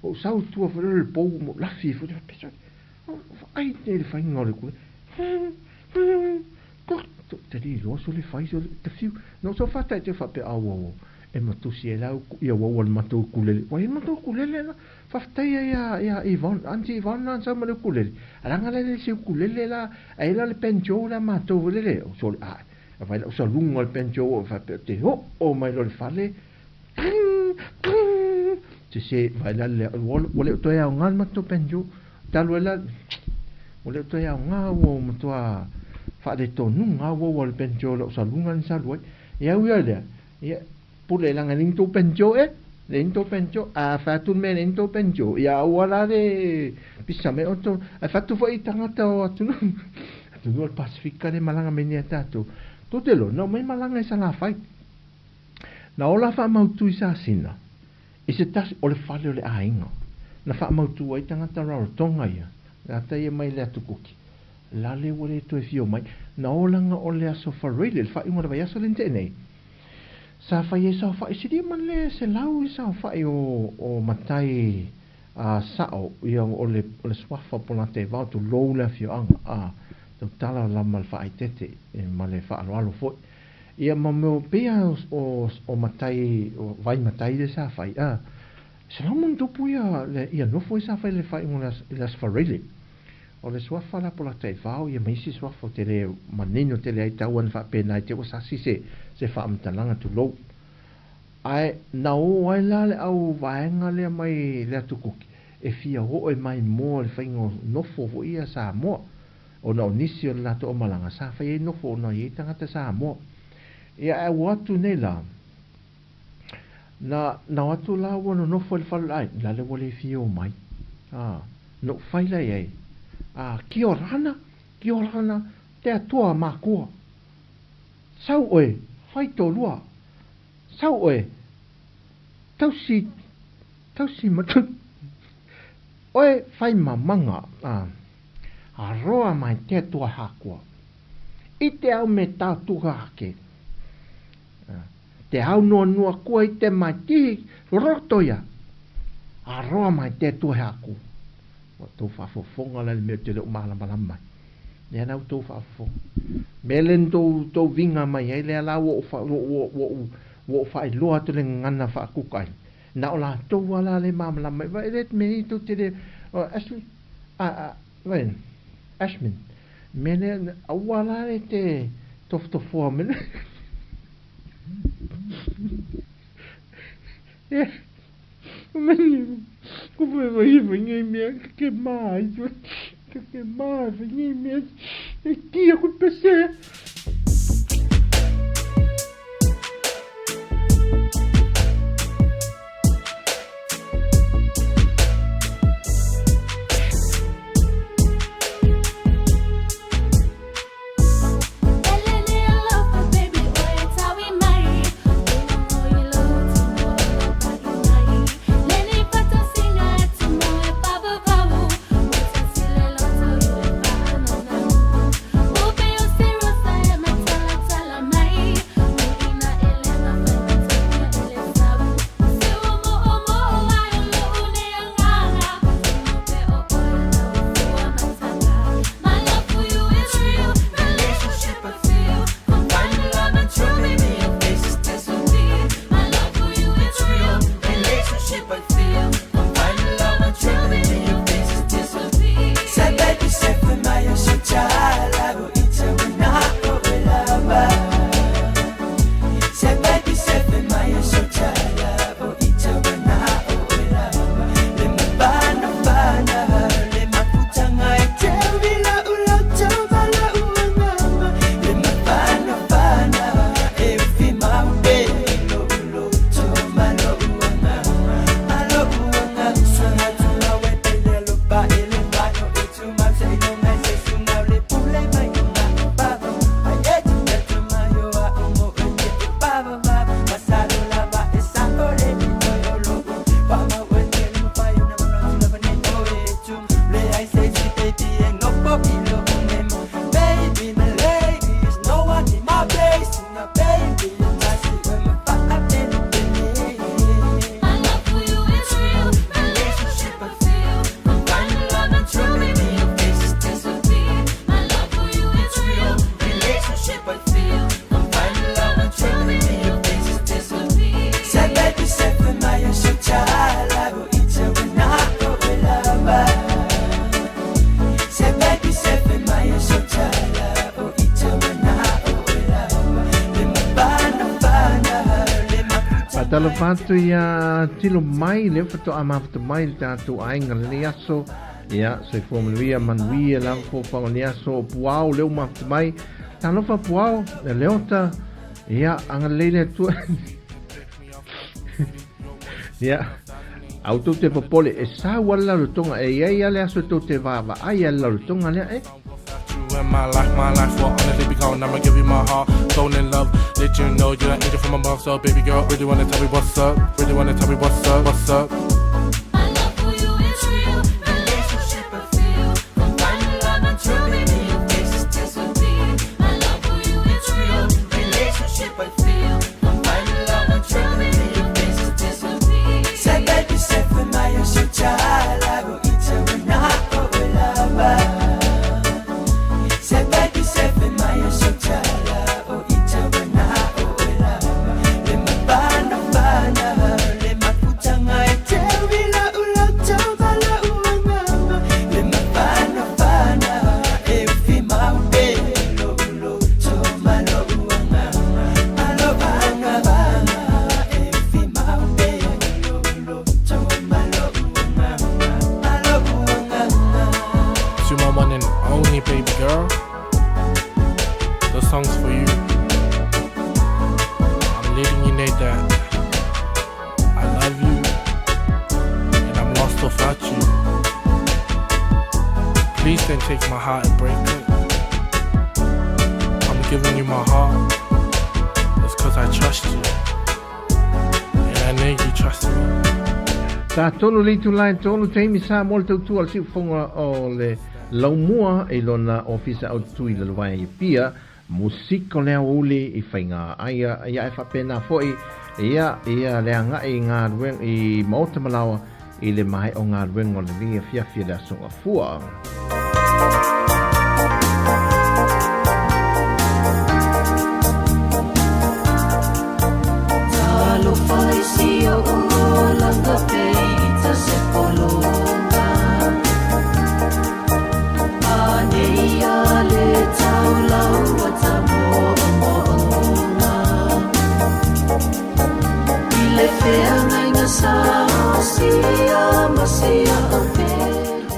ou sau i tua foi lele le pou mo lafi foi lele, pesa, vaai nei le faiga o le ukulele. Te le iloa so le fai so le te fiu. Na ou sau fatai te faapea, au, au, au, e matusi ai la ia ua ua le matou ukulele. Ua i ai le matou ukulele la. Faafetai ai ia ia Yvonne, Aunty Yvonne la na sau ma le ukulele. A leaga la le se ukulele la, ai la le banjo la matou foi lele, o sole ae. A fai lau saluga o le banjo o faapea te oo mai loa i le fale, tring, tring, sese vaai la le ua ua le o toe aoga le matou banjo. Talu ai la, ua le o toe aoga ua matua faaletonuga ua ua le banjo lau saluga na salu ai. Ia ui ai lea, ia Pule leaga le tou banjo e, le tou banjo, a fai atu le mea le tou banjo, ia aua la le pisa mai outou, ae fai atu foi i tagata o atunuu, atunuu o le Pasefika lea e malaga mai nei ia tatou, tou te iloa, na omai malaga i Salafai. Na ola faamautu i Sasina, i se tasi, o le fale o le aiga, na faamautu ai tagata Rarotonga ia, tagata ia mai le Atu Kuki, la le ua le toe fia omai, na olaga o le aso Faraile, le faaiuga o le vaiaso lea na tea nei, Sa fai ai saofai silia ma le selau i saofai o, o matai a sao ia o le, o le suafa po la te vao tulou le afioaga a tautala la ma le faaeteete e ma le faaaloalo foi. Ia ma mea pei a o, o matai, o vai matai le sa fai a selau ma ona tupu ia le, ia nofo ai sa fai le faaiuga i le Aso Faraile. O le suafa la po la taivao ia ma isi suafa ou te le manino tele ai tau ana faapena i te ua sasi se se faamatalaga tulou. Ae na o ai la le au vaega lea mai le atu Kuki e fia oo e maimoa le faiga o nofo foi ia Samoa ona o nisi o le latou aumalaga sa fai ai nofo ona i ai tagata Samoa. Ia ae ua atu nei la Na, na o atu la ua nonofo i le fale ai, la le ua le fia o mai. A, na ou fai la i ai, a, kia ora ana, kia ora ana, te Atua a mākua. Sau oe, fai tō lua. Sau oe, tausi, tausi ma Oe fai mamanga, a, a roa mai te Atua hākua. I te au me tātuha ake. Te hau noanoa koa i te mai tihi roto ia, a roa mai te Atua he ako. Ua tou faafofoga la le mea te le o malamalama mai. Lea la ua tou faafofoga. Mea lea na tou, tou viga mai ai, lea la ua ou, ua, ua, ua, ua ou faailoa atu le gagana faakuka ai. Na o latou lava la le malamalama mai. Vai le mea i tou te le, Ashley, a, a, vai, Ashman, mea lea, aua la le te tofotofoa mai. Faatalofa atu ia tilo mai lea faatoa mafuta mai le tatou aiga lenei aso. Ia, soifua manuia, manuia lava fofoga o lenei aso. O Puao lea ua mafuta mai. Talofa Puao, Leota, ia, agalelei le Atua. Ia, aua tou te popole, e sau lava le lalotoga, e i ai lava le aso e tou te vaavaai ai le lalotoga lea, e. To my one and only baby girl, the song's for you. I'm letting you know that I love you and I'm lost without you. Please don't take my heart and break it. I'm giving you my heart. It's cause I trust you. And I know you trust me. Sa tolu le itula e tolu taimi sa mo le tautua le siufofoga o le Laumua i lona ofisa autu i Lalovaea i Apia, musika o le aoauli i faiga aia ia e faapena foi ia ia le agai i galuega i maota ma laoa i le maea o galuega o lenei afiafi le Aso Gafua.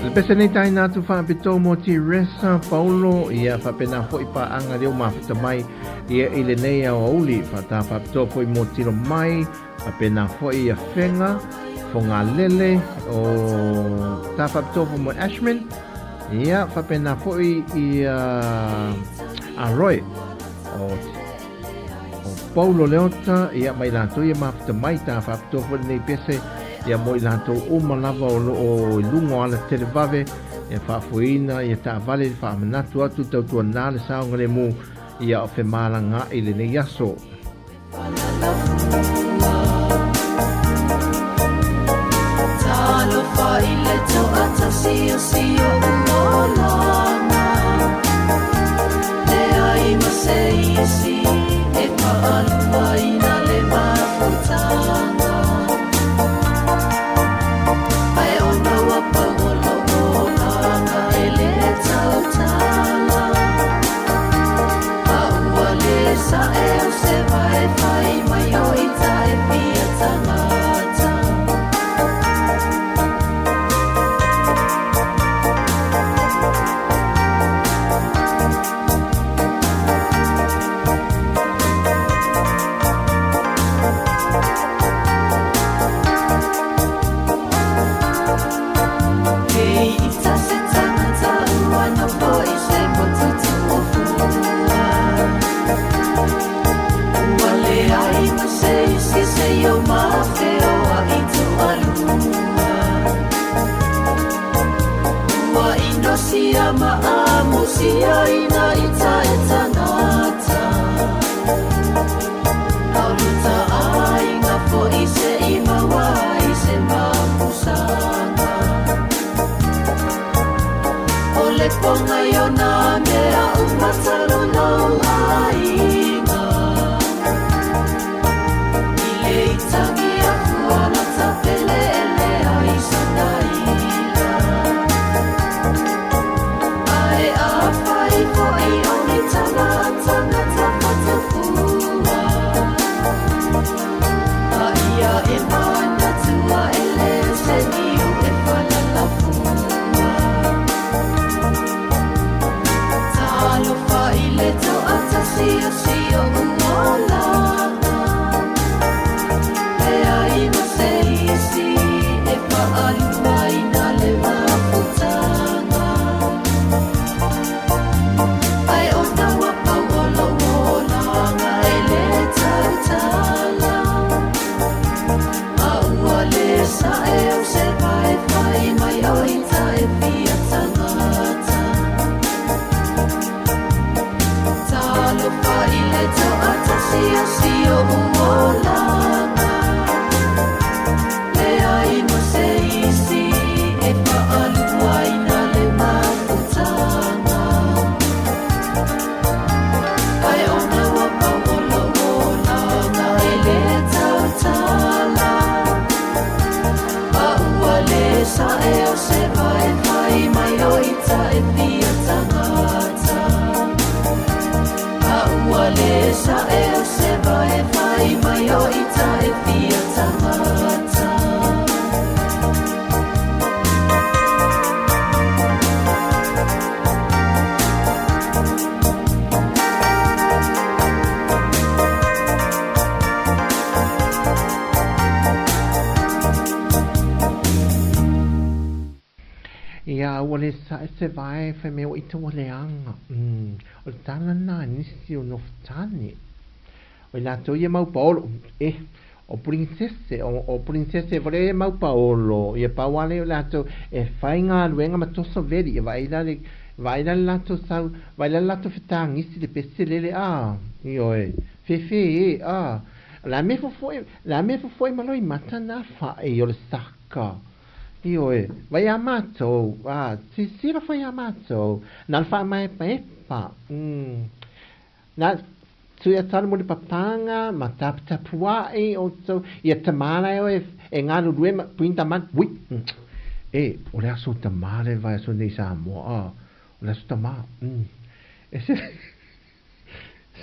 Le pese nei taina atu faapitoa mo Teresa Paulo ia faapena foi paaga leo mafuta mai ia i lenei aoauli faata faapitoa foi mo tilo mai faapena foi ia Fega Fogalele o ta faapitoa foi mo Ashman ia faapena foi ia a Roy o o Paulo Leota ia mai latou ia mafuta mai ta faapitoa foi lenei pese ia mo i latou uma lava o loo i luga o ala televave ia faafoeina ia taavale le faamanatu atu tautuana le saogalemu ia o femalagaai lenei aso. sae o se vae whai mai o ita e fia tangata. Talofa i le toatasi o si o uolanga. Leai mo se isi e whaaluaina le mafutanga. Ai ona ua pau o lou olaga e le tautala. A ua le sae o se vae fai mai o ita e fia tangata. A ua le sae o se vae fai mai o ita e fia tangata. Ia, ua le sae se vae fai mai o ita ua leaga. Umm, o le tala lena a nisi o nofotane. O i latou ia mau paolo, eh, o purinsese, o, o purinsese foi lea ia mau paolo, ia pau lava lea o latou e fai galuega ma toso veli, e vaai la le, vaai la le latou sau, vaai la le latou fetagisi le pese lele, ah, ioe, fefe e, ah, o le a mea fofoe, o le a mea fofoe ma loimata na fai o le saka. Ioe, vai a matou, a, silasila foi a matou, na le faamaepaepa, mm, na tui atalo mo le papaga ma taputapua'i outou, ia tamā la e oe e galulue ma puina tamā, ui, mm, e, o le aso tamā le vaiaso nei i Samoa, a, o le aso tamā, mm, e se,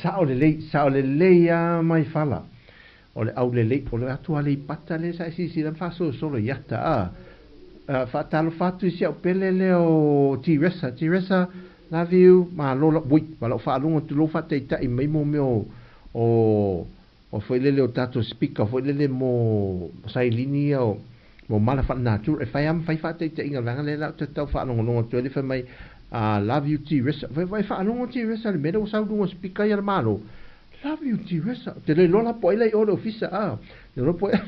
Sao lelei, sao lelei a mai fala. O le aulelei, o le atu Aleipata lea sa e silasila ma faasolosolo i ata, a. A, faatalofa atu i si au pele lea o Tiresa. Tiresa, love you, malo la, ui, ma lau faalogo atu lou faataitai mai mo mea o, o, o foi lele o tatou speaker foi lele mo sailini ia o, mo mala faalenatura. E fai lava ma fai faataitaiga o le vaega lea la ou te tau faalogologo atu ai le fai mai, Ah, love you Tiresa. Fai fai faalogo Tiresa i le mea lea ua sau i luga o speaker ia a le Malo. Love you Tiresa. Ou te le iloa la po o ai la i o i le ofisa, ah. Le iloa po o ai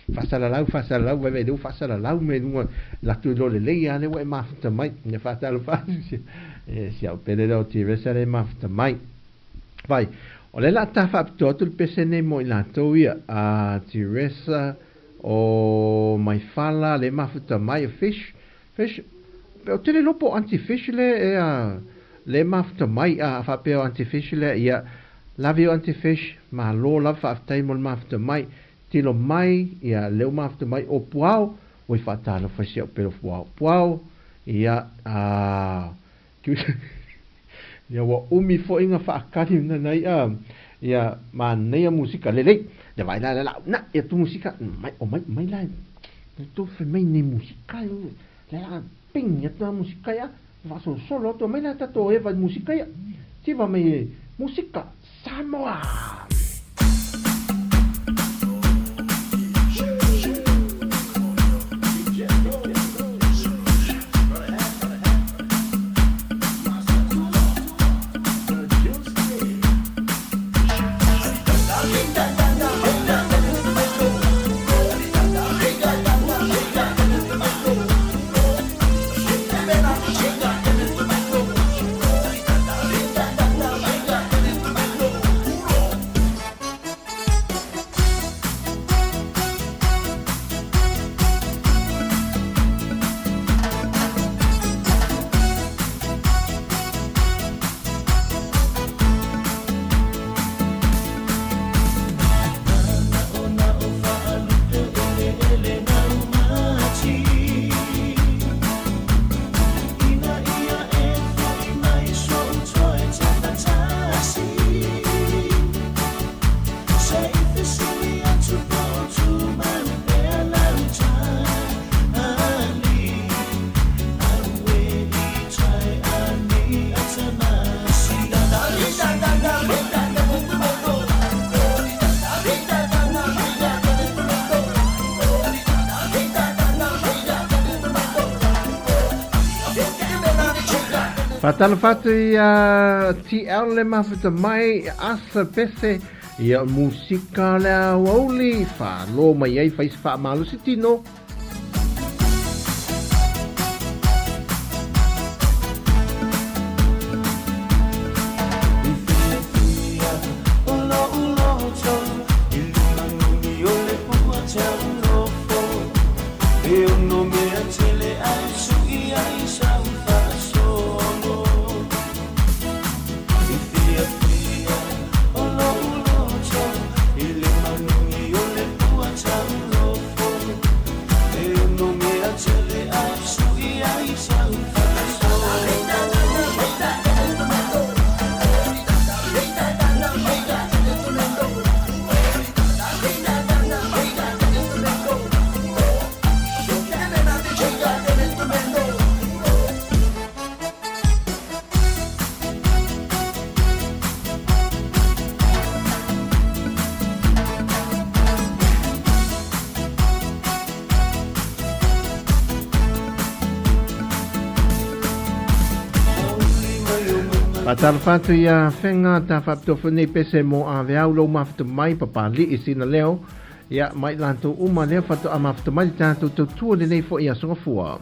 Faasalalau, faasalalau, vaivai lea ua faasalalau mai luga, latou iloa lelei lava lea ua e mafuta mai. Ia faatalofa atu si, e, si au pele lea o Tiresa lea e mafuta mai. Vai, o lea la a ta faapitoa atu le pese nei mo i latou ia, a Tiresa, o Maifala, le mafuta mai, o Fish, Fish, ou te le iloa po o Aunty Fish lea e a, le mafuta mai, a faapea o Aunty Fish lea, ia, love you Aunty Fish, malo lava faafetai mo le mafuta mai, tilo mai, ia, lea ua mafuta mai, o Puao, ua i faatalofa i si au pele o Puao, Puao, ia, a, Ia ua umi foi na faakali na na ia ia manaia musika lelei le vai la la na ia tu musika mai o mai mai la tu fe mai ni musika le la ping ia tu musika ia va so solo tu mai la tato e va musika ia ti va mai musika Samoa. Faatalofa atu i a TL le mafuta mai, Asa Pese, Ia, musika o le aoauli, faalo mai ai fai se faamalosi tino. Faatalofa atu ia Fega ta faapitoa foi nei pese mo Aveau lou mafuta mai Papalii sina leo ia mai latou uma lea faatoa mafuta mai le tatou tautua lenei foi aso gafua.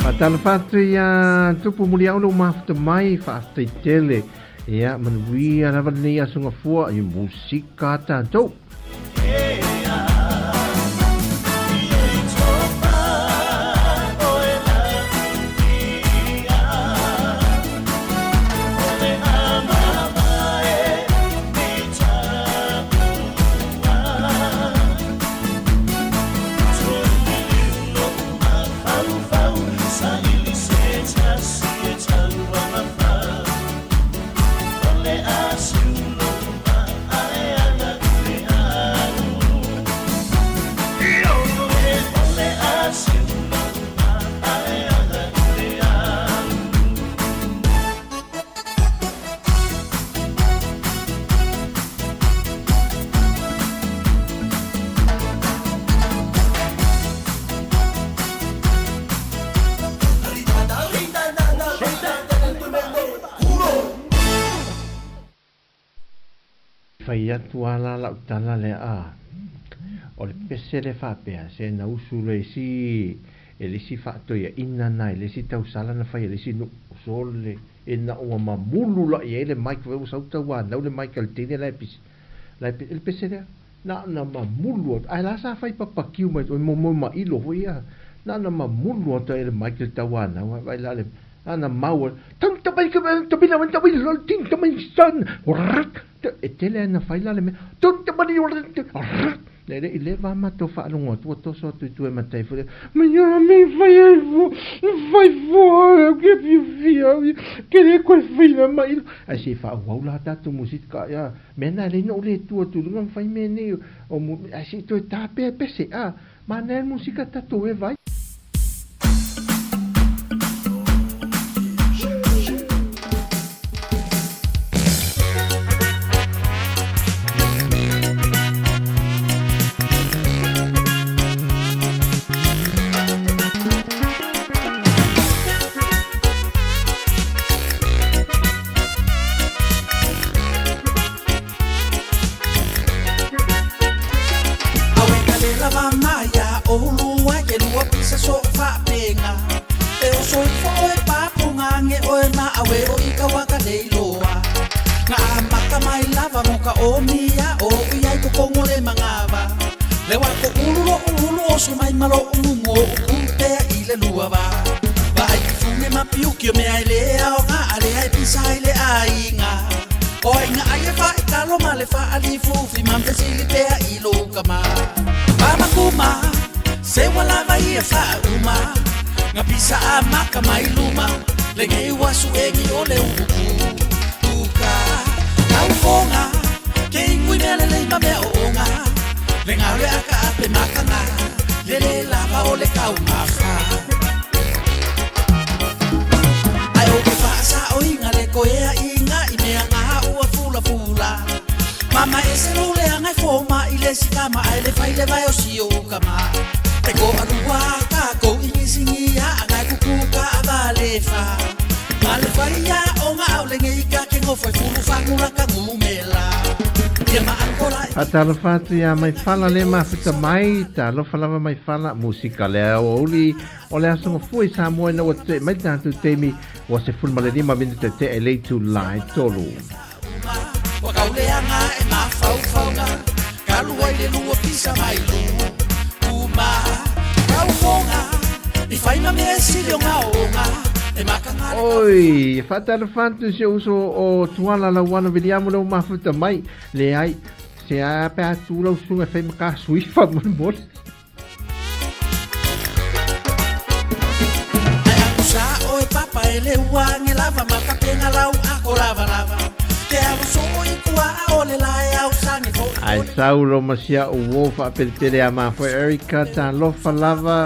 Faatalofa atu ia Tupu Muliau lou mafuta mai, faafetai tele. Ia, manuia lava lenei aso gafua i musika tatou. Fai atu a la lau tala lea a o le pese le faapea se na usu le isi e le isi faatoeaina na e le isi tausala na fai e le isi nuu sole ina ua mamulu la i ai le mic ua sau tauanau le mic a le teine la e pisi la e le pese lea na na mamulu atu ae la sa fai papakiu mai oi mo mo mailo foi ia na na mamulu atu ai le mic le tauanau ai la le na na mau tang tabai ka tabi la tabi la tin tabai san e tele na fai la le mea tang tabai Le le i leva a matou faalogo atu ua toso atu i tua e matai foi lea, Ma ia me i fai ai fua, fai fua au ke fiafia au ia, ke le koe faila mai lo. Ae se i faaauau la tatou musika ia, mea na e leai na ou le tu atu i luga ma fai mea nei o ae se i toe ta pea pese, a, manaia le musika tatou e vai. Faatalofa atu iā Maifala le mafuta mai, talofa lava Maifala, musika le aoauli o le aso gafua i Samoa ina ua tetee mai le tatou taimi ua 15 minute tea i le itula e tolu. Oi, faatalofa atu si ou uso o Tuala Lauana Viliamu le ua mafuta mai, leai, se a pe a tu lau susuga e fai ma ka sui faamolemole. Ae sau lo ma si a'u uō faapelepele a mafoe Erica, talofa lava,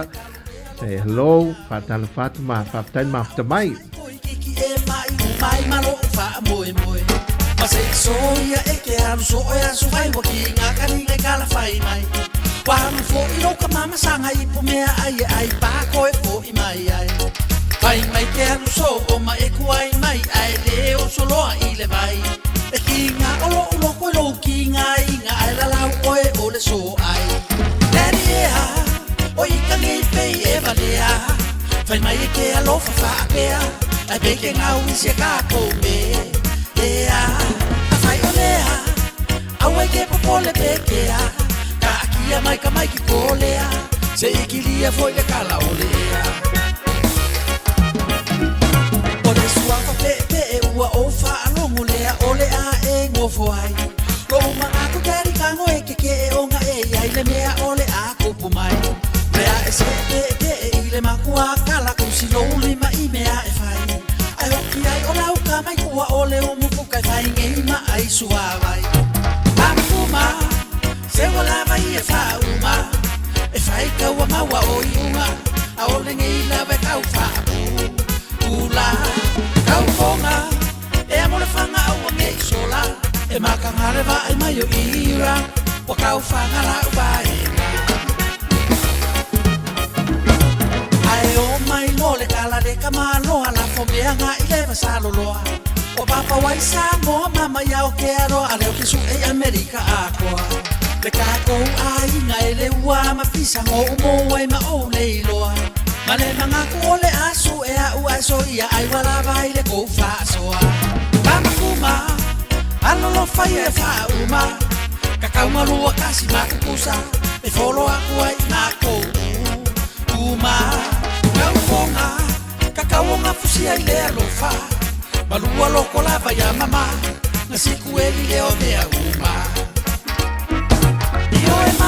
say hello, faatalofa atu ma faafetai le mafuta mai.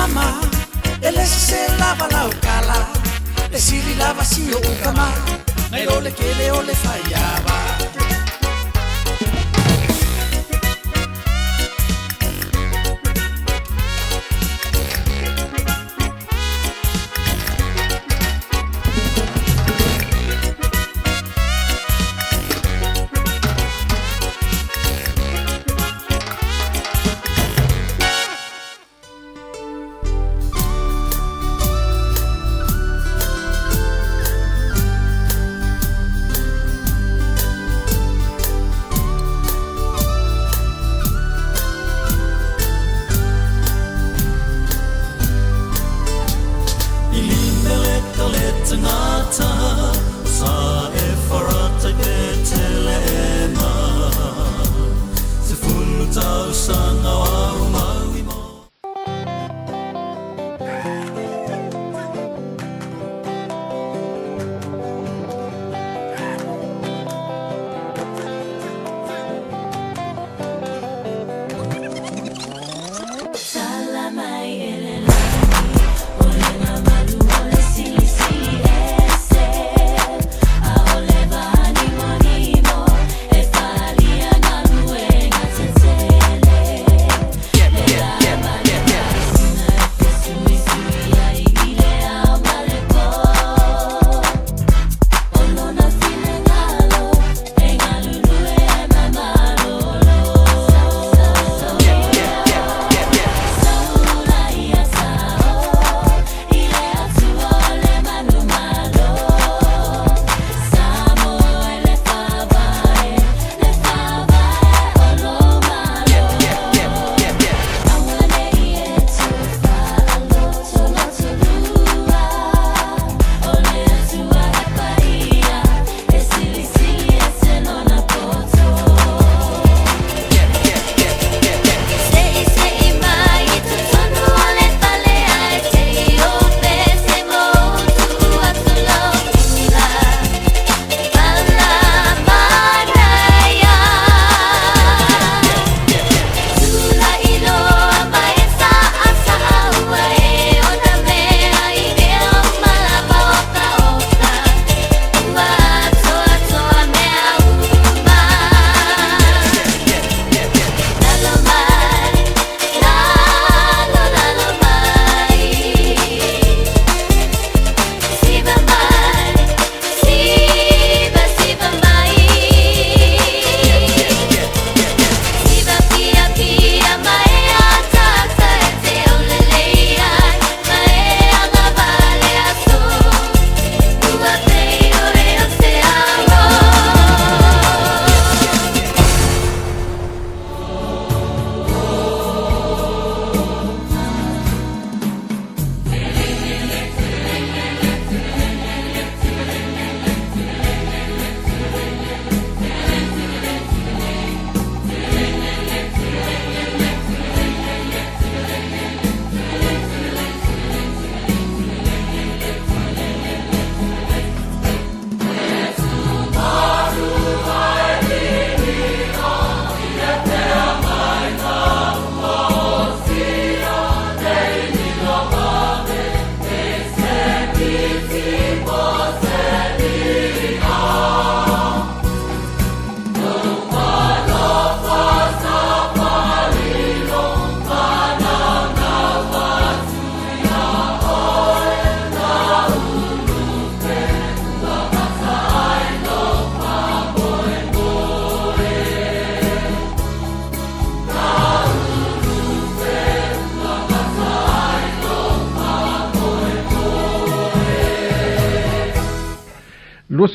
mama E le se lava lau kala Le sili lava si o ukama Nai o le kele o le faiava.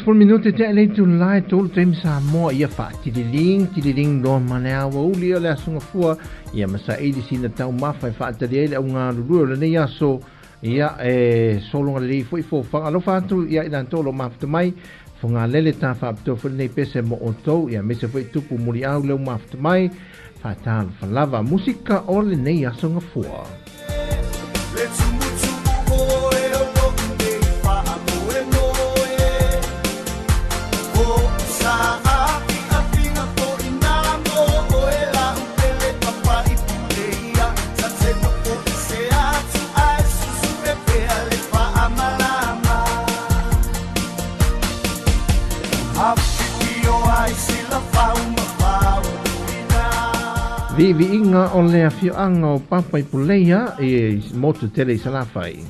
20 minute te le tu lai tolu taimi Samoa ia faatililing tililing loa ma le aoauli o le aso gafua ia ma saili sina taumafa e faatali ai le augalulue o lenei aso ia e sologa lelei foi fofaga alofa atu ia i latou o lo mafuta mai fogalele ta faapitoa foi lenei pese mo outou ia aemaise foi tupu muliau leu mafuta mai faatalofa lava musika o lenei aso gafua. Viiviiga o le afioaga o Papa i Puleia i motu tele i Salafai.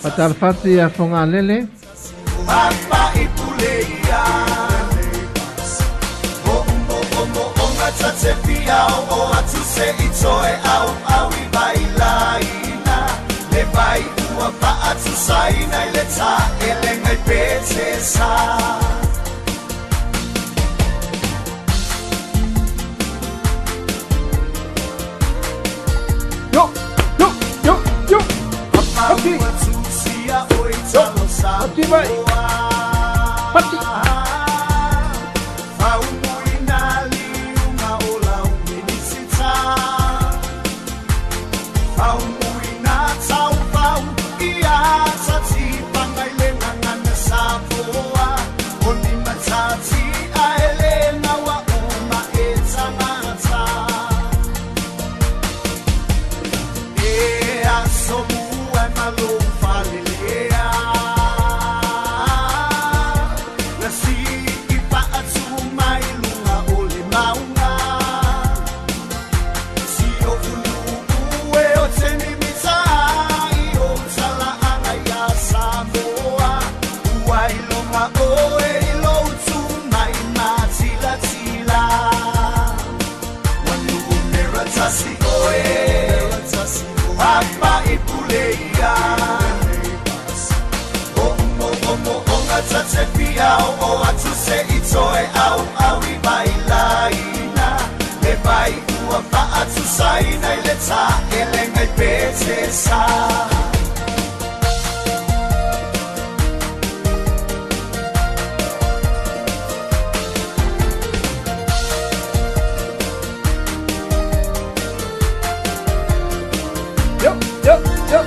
Faatalofa atu ia Fogalele. Yo, yo, yo, yo. Pati. Pati mai. Pati. Yo, yo, yo.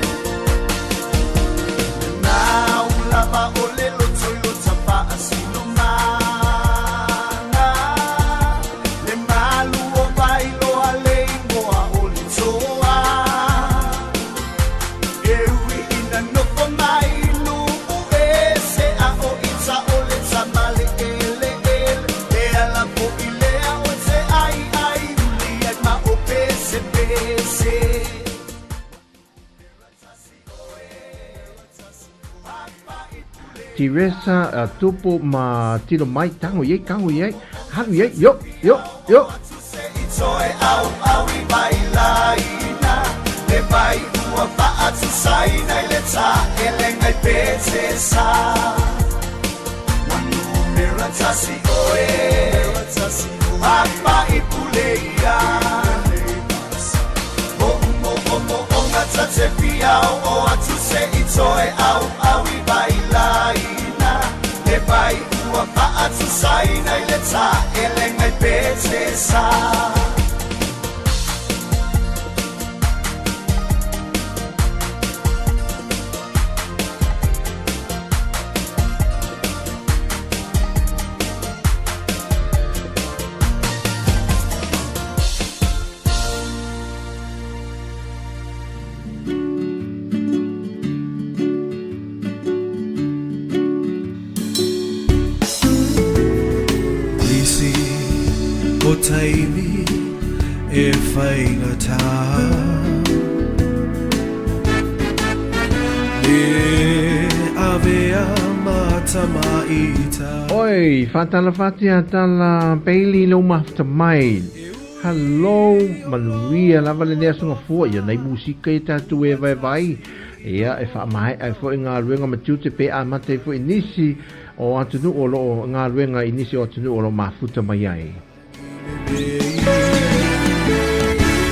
Tiresa tupu ma tilo mai tango ye tango ye halu ye yo yo yo. Nisi o taimi e whaingata Le avea matamaita. Oi, faatalofa atu ia Tala Bailey lou mafuta mai. Hello, manuia lava lenei aso gafua ia nai musika ia tatou e vaevae ia e faamaea ai foi galuega ma tiute pe amata ai foi nisi o atunuu o loo galuega i nisi o atunuu o loo mafuta mai ai.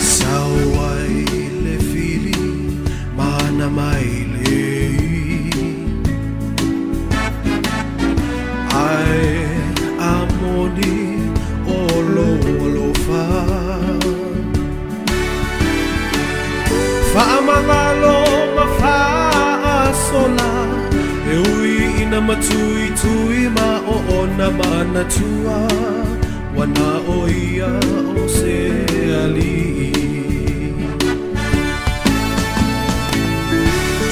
Sau ai le fili mana mai lei Ai a moni o lou alofa Faamagalo ma faasola E ui ina matuitui ma oona manatua. Ua na ʻo ia o se aliʻi.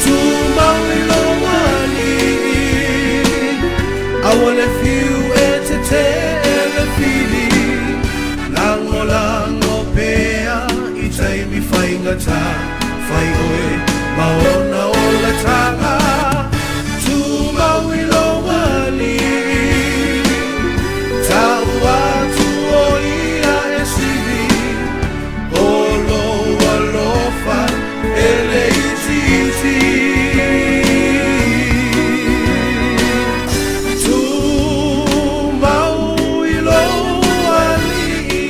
Tumau i lou aliʻi, Aua le fiu e tete le fili, Lagolago pea i taimi faigata, Fai ʻoe ma ona olataga. Tumau i lou aliʻi, Tau atu ʻo ia e sili, ʻO lou alofa e le itiiti. Tumau i lou aliʻi.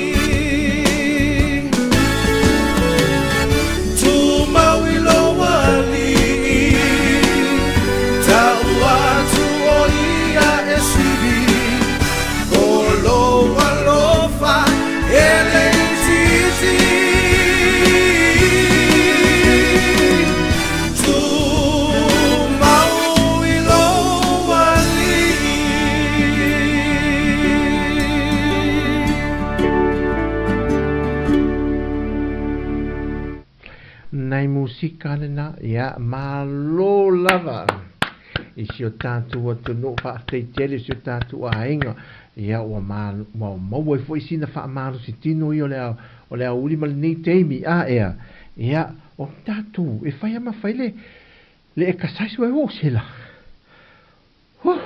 Tumau i lou aliʻi. Tau atu ʻo ia e sili. ʻO lou alofa e le itiiti. Tumau i lou aliʻi. Nai musika lena, ia, malo lava i si o tātou atunuu, faafetai tele i si o tātou aiga, ia, ua ma, ua maua ai foi sina faamalosi tino ia o le ao, o le aoauli ma lenei taimi, a ea, ia, o tātou, e fai a ma fai le, le ekasaisu ai ua o sela. Huh.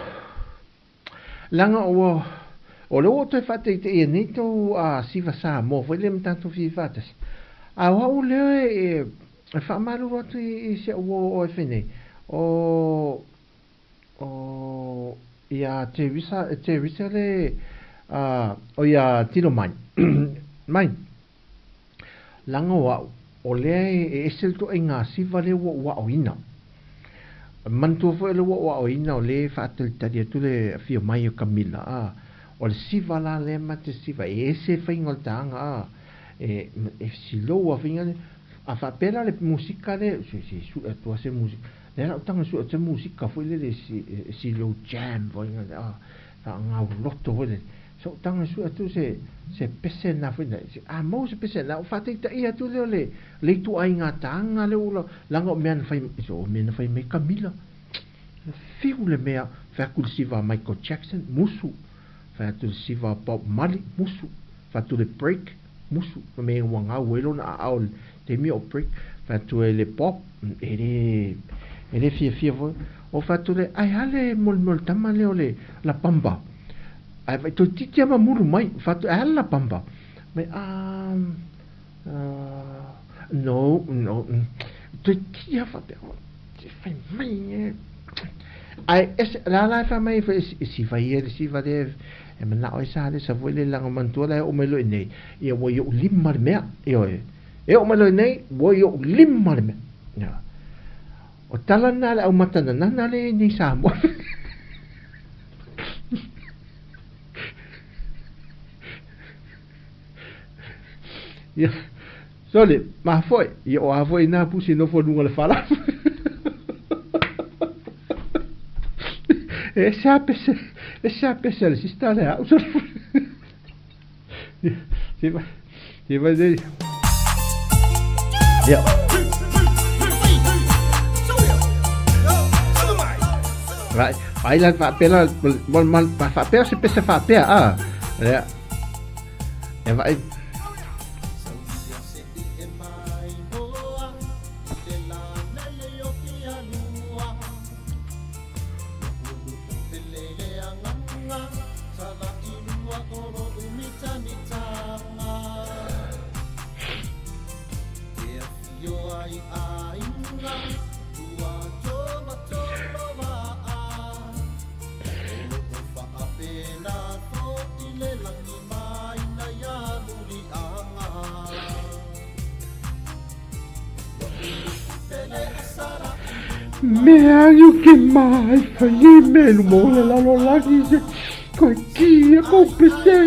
Leaga ua, o lea ua ou toe faataitaia nei tou siva Samoa foi lea ma tatou fia faatasi. A o au lea e, e faamalulu atu i, i si au uo o e fai nei, o, o, ia Teresa, Teresa le, o ia Tino Mai. Mai. Leaga o au, o lea e ese le ituaiga siva lea ua ou aoina. Manatua foi o lea ua ou aoina o lea e faatalitali atu le afio mai o Camilla, a, o le siva la lea ma te siva, e ese le faiga o le taga, a, e, e slow a faiga lea. A faapea la le musika lea, se, se sue atu lava se musika, lea la ou taga sue atu se musika foi lele e slow jam foi lea, a, faagauloto foi lele. Sa ou taga sue atu se se pese na foi na a maua se pese na ou faataitaia atu lea o le le ituaiga taga lea ua leaga o mea na fai o mea na fai mai Kamila fiu le mea fai atu le siva a Michael Jackson musu fai atu le siva a Bob Marley musu fai atu le break musu fai mai ua gau ai lona aao i le taimi o break fai atu ai le Bob e le e le fiafia foi o fai atu le ae a le molimoli tama lea o le La Bamba Ae vai toeitiiti lava ma mulu mai, fatu e ala pamba. Mai no, no, toeitiiti lava faapea, se fai mai e. Ae ese, la la e fai mai foi e siva ia le siva lea e manao ai sa le sa foi le laga manatua la e oo mai loa i nei, ia ua i ou lima le mea, ioe. E oo mai loa i nei, ua i ou lima le mea. Ia. O tala na le aumata nanana le nei Samoa. Ia, sole, mafoe, ia o a foi nā pusi nofo lunga le fala. E se a pese, e se a pese le sista le au. Se vai, se vai dele. Ia. Vai, ai la faapea la, ma, ma, faapea se pese faapea, a. Ia. E vai. Mea iu ke mai whai me lumo le lalolagi se koe ki e kou pese.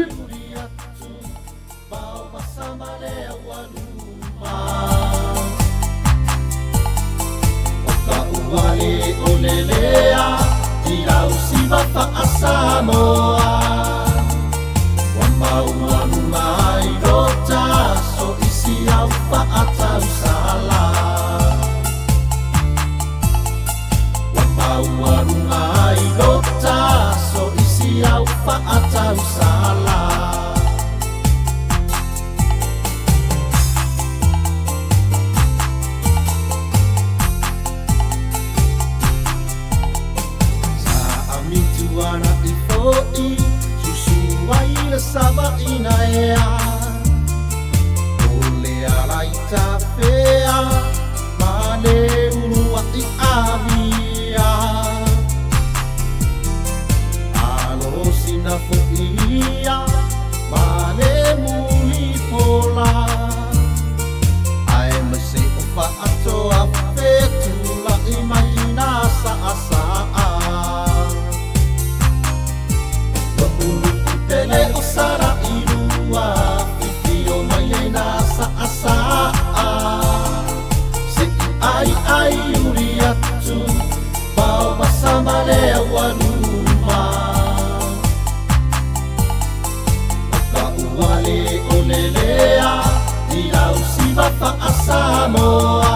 maualuga ai lota aso i si au faatausala. Ua maualuga ai lota aso i si au faatausala. Sa amituana i fo'i susu ai le sava'ina ea o le ala i tafea ma le ulua'i avia. Alo sina fo'i ia ma le mulipola ae maise o fa'atoa fetula'i mai ina sa'asa'a. Lo'ulu'u tele o Sala'ilua fifio mai ai na sa'asa'a se'i aiai uli atu paovasa ma le aualuma. O ka ua le o lelea i lausiva fa'asamoa.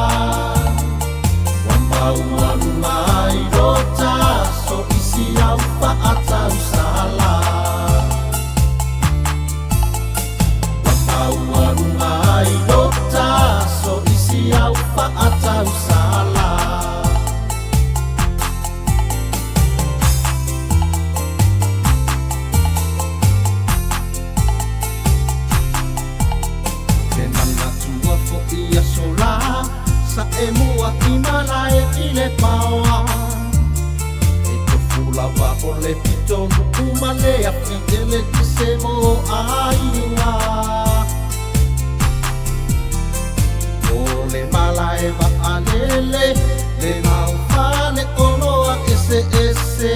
Ua maualuga ai lota aso i si au fa'atausala. Ua maualuga ai lota aso i si au fa'atausala. Te manatua fo'i aso lā sa e mua i malae i le paoa. E tofu lava o le pitonu'u ma le afi e le tise mo aiga. O le malae va'alele le maufale oloa ese ese.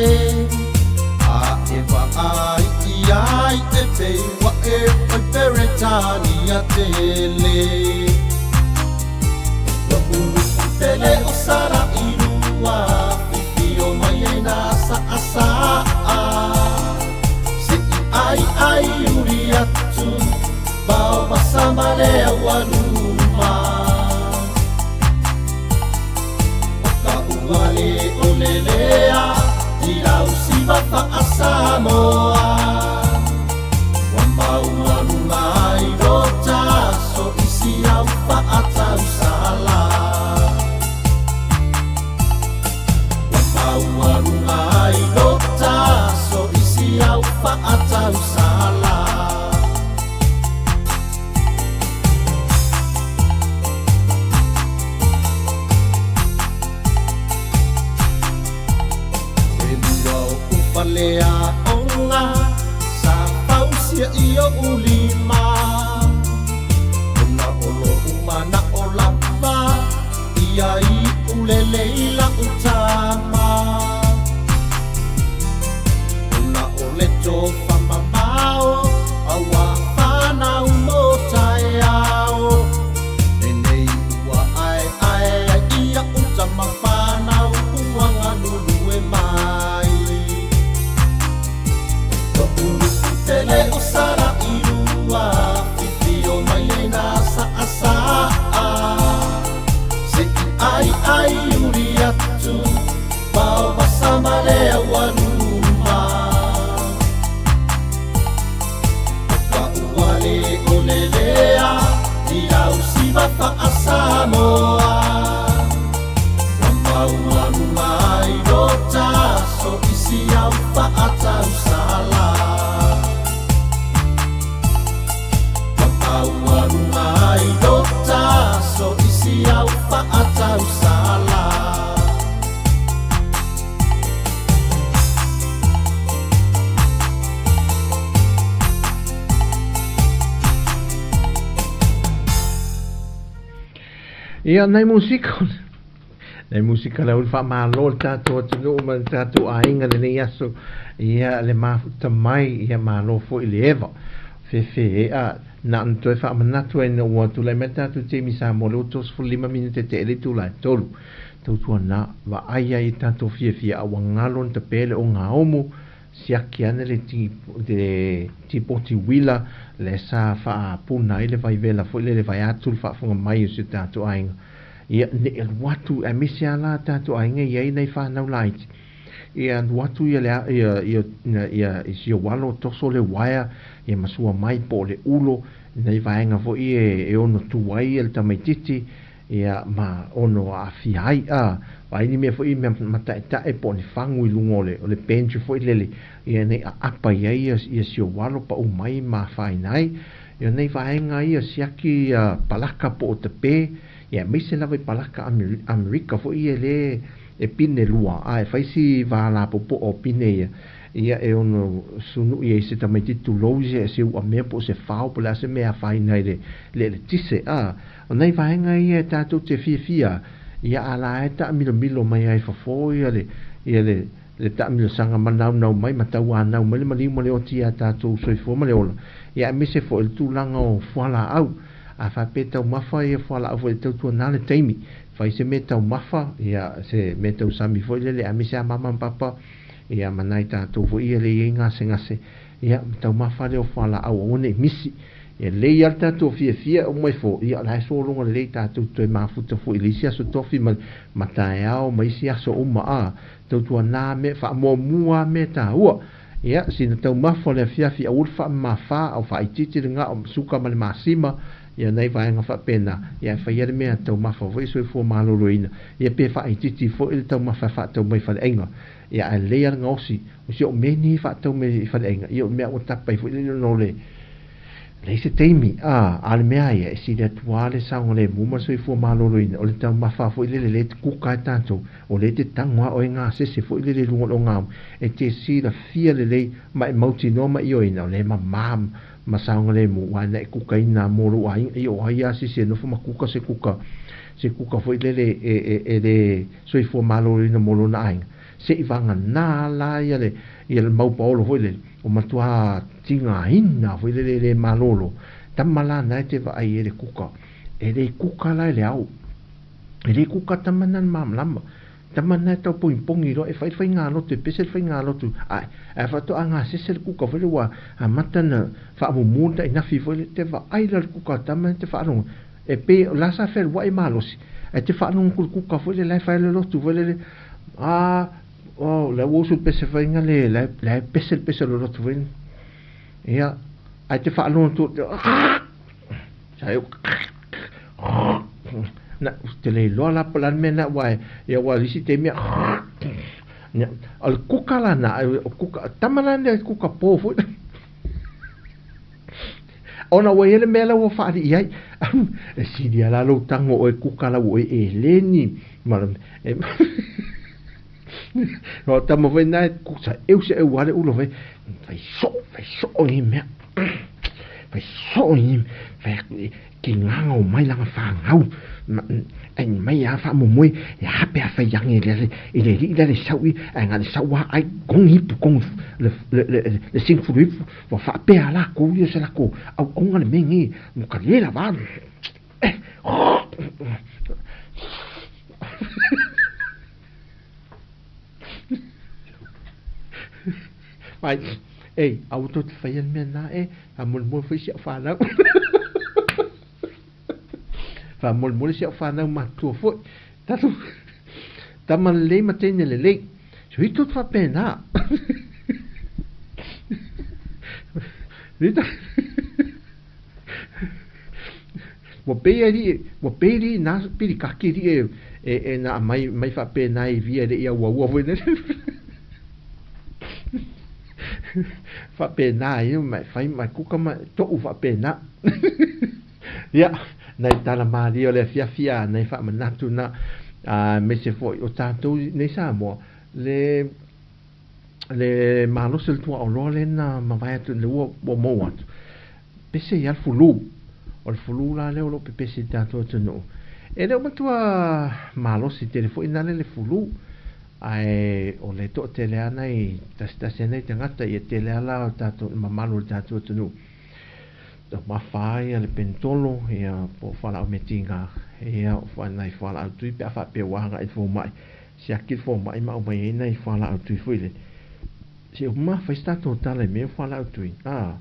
A e va'ai i ai e peiwa e oi Peretania tele. Lo'ulu'u tele o Sala'ilua fifio mai ai na sa'asa'a se'i aiai uli atu paovasa ma le aualuma. O ka ua le o lelea i lausiva fa'asamoa. Ua maualuga ai lota aso i si au fa'atausala. Ua maualuga ai lota aso i si au fa'atausala. E lua o'u falea'oga sa fausia i o'u lima. Ona o lo'u mana'o lava ia i'u lelei la'u tama. Ona o le tofamamao auā fanau mo taeao. Lenei ua aeae ai ia'u tama fanau ua galulue mai. Lo'ulu'u tele o Sala'ilua fifio mai ai na sa'asa'a se'i aiai uli atu paovasa ma le aualuma. O ka ua le o lelea i lausiva fa'asamoa. Ua maualuga ai lota aso i si au fa'atausala. Ua maualuga ai lota aso i si au fa'atausala. Ia, nai musika, nai musika le uli faamalo le tatou atunuu ma le tatou aiga lenei aso. Ia, le mafuta mai, ia malo foi le eva. Fefe ea, na ona toe faamanatu ai ina ua tulai mai le tatou taimi Samoa le ua 35 minute te'e le itula e tolu. Tautuana, vaai ai i tatou fiafia a ua galo ona tape le ogaomu. Siaki ane le le tipoti uila lea sa faapuna ai le vaivela foi lele vaeatu le faafofoga mai o si o tatou aiga. Ia, ne i alu atu, aemaise lava la tatou aiga e i ai nai fanau laiti, ia alu atu ia le ia ia ia i si ou alo toso le uaea ia ma sua mai po o le ulo nai vaega foi ia e ono tu ai le tamaitiiti ia ma ono aafia ai a vaai ni mea foi mea mataetae po o ni fagu i luga o le o le bench foi lele ia nei aapa i ai ia si ou alo pau mai ma afaina ai ia nei vaega ia siaki ia palaka po o tape ia aemaise lava i palaka Amerika foi ia le e pine lua a e fai si valapopoa o pine ia ia e ono sunuʻi ai se tamaitiiti tulou se se uʻa mea po o se fao po o le a se mea e afaina ai le le eletise a O nai vaega ia e tatou te fiafia ia a la e taamilomilo mai ai fafo ia le ia le le taamilosaga manaunau mai ma tauanau mai le maliu ma le oti ia tatou soifua ma le ola ia aemaise foi le tulaga o fualaau a faapea taumafa ia fualaau foi e tautuana le taimi fai se mea taumafa ia se mea tausami foi lele aemaise a mama ma papa ia ma nai tatou foi ia le iai gasegase ia taumafa lea o fualaau aua nei misi E lelei lava le tatou fiafia uma ifo, ia o la e sologa lelei tatou te toe mafuta foi i le isi aso tofi ma, ma taeao ma isi aso uma, a, tautuana mea, faamuamua mea taua. Ia, sina taumafa o le afiafi, aua le faamamafa, au faaitiiti le gao, suka ma le masima, ia nai vaega faapena, ia e faia le mea taumafa foi soifua maloloina, ia pe faaitiiti foi le taumafa e faatau mai i faleaiga. Ia, ae lelei lava le gaosi, o si ou mea nei e faatau mai i faleaiga, ia o le mea ua tapa ai foi lele ona o le, Leai se taimi, a, a o le mea ia, e sili atu lava le saogalemu ma le soifua maloloina, o le taumafa foi lele lea e te kuka ai tatou, o lea e te tago lava oe gasese foi lele i luga o le ogaumu, e te silafia lelei ma e mautinoa ma ioeina, o lea e mama ma saogalemu, aua na e kukaina mo lou aiga, ia o ai lava se isi e nofo ma kuka se kuka, se kuka foi lele e, e, e le soifua maloloina mo lona aiga. Se i vagana la ia le, ia le mau paolo foi lele, o matua tigaina foi lele e le malolo, tama la na e te vaai e le kuka. E le kuka la e le ao. E le kuka tama na le malamalama. Tama na e tau pongipongi loa e fai le faigalotu, e pese le faigalotu, ae, ae faatoa gasese le kuka foi lele ua amata na faamumu le tainafi foi lele, te vaai la le kuka a tama na te faalogo, e pei o la sa feluai malosi, ae te faalogo ku le kuka foi lele la e fai le lotu foi lele, a, oh, la ua usu le pese faiga le, la la e pese le pese o le lotu foi lele. Ia, ae te faalogo tu, sa eu, na, te le iloa la po le a le mea lena, aua e, ia aua o le isi taimi, ia, o le kuka la na, o kuka, tama la lea kuka po foi. Ona ua i ai le mea la ua faalii ai, e sili lava la lou tago oe kuka la ua oe eleni ma e o tama foi na e kusa eu se eu ale ulo foi fai so fai so i mea fai so i fai ki nganga o mai langa whangau ai mai a whaamomoe e hape a whai ange le i le rii le sau i ai ngā le sau a ai gong ipu gong le le le le sing fulu ipu wa whaapea la ko ia se la ko au aunga le me ngi mo ka le la va eh Mai, ei, aua tou te whaia le mea nā e, whamolemole foi si au whanau. Whamolemole si au whanau matua foi. Tatu, tama lelei ma teine lelei. So hi tou te whapēnā. Rita. Ua pei ai ri, ua pei ri nā pili kake ri e, e, e nā mai, mai whapēnā i via le ia ua ua foi nei. Faapena ai ma e fai ma e kuka ma toʻu faapena. Ia, nai tala malie o le afiafi a nai faamanatu na, aemaise foi o tatou nei Samoa, le le malosi o le tuaoloa lea na mavae atu le ua ua mou atu. Pese i a le fulu. O le fulu la lea o lo o pepesi i le tatou atunuu. E le o matua malosi tele foi na le le fulu. Ae o le toatele lava nai tasitasi ai nai tagata, ia tele lava la o tatou, le mamalu o le tatou atunuu. Taumafa ai le penitolo, ia po o fualaau metiga, ia o nai fualaau tui pe a faapea ua agai i le fomai, siaki le fomai ma aumai ai nai fualaau tui foi lele. Se i uma fai se tatou tala i mea o fualaau tui, a,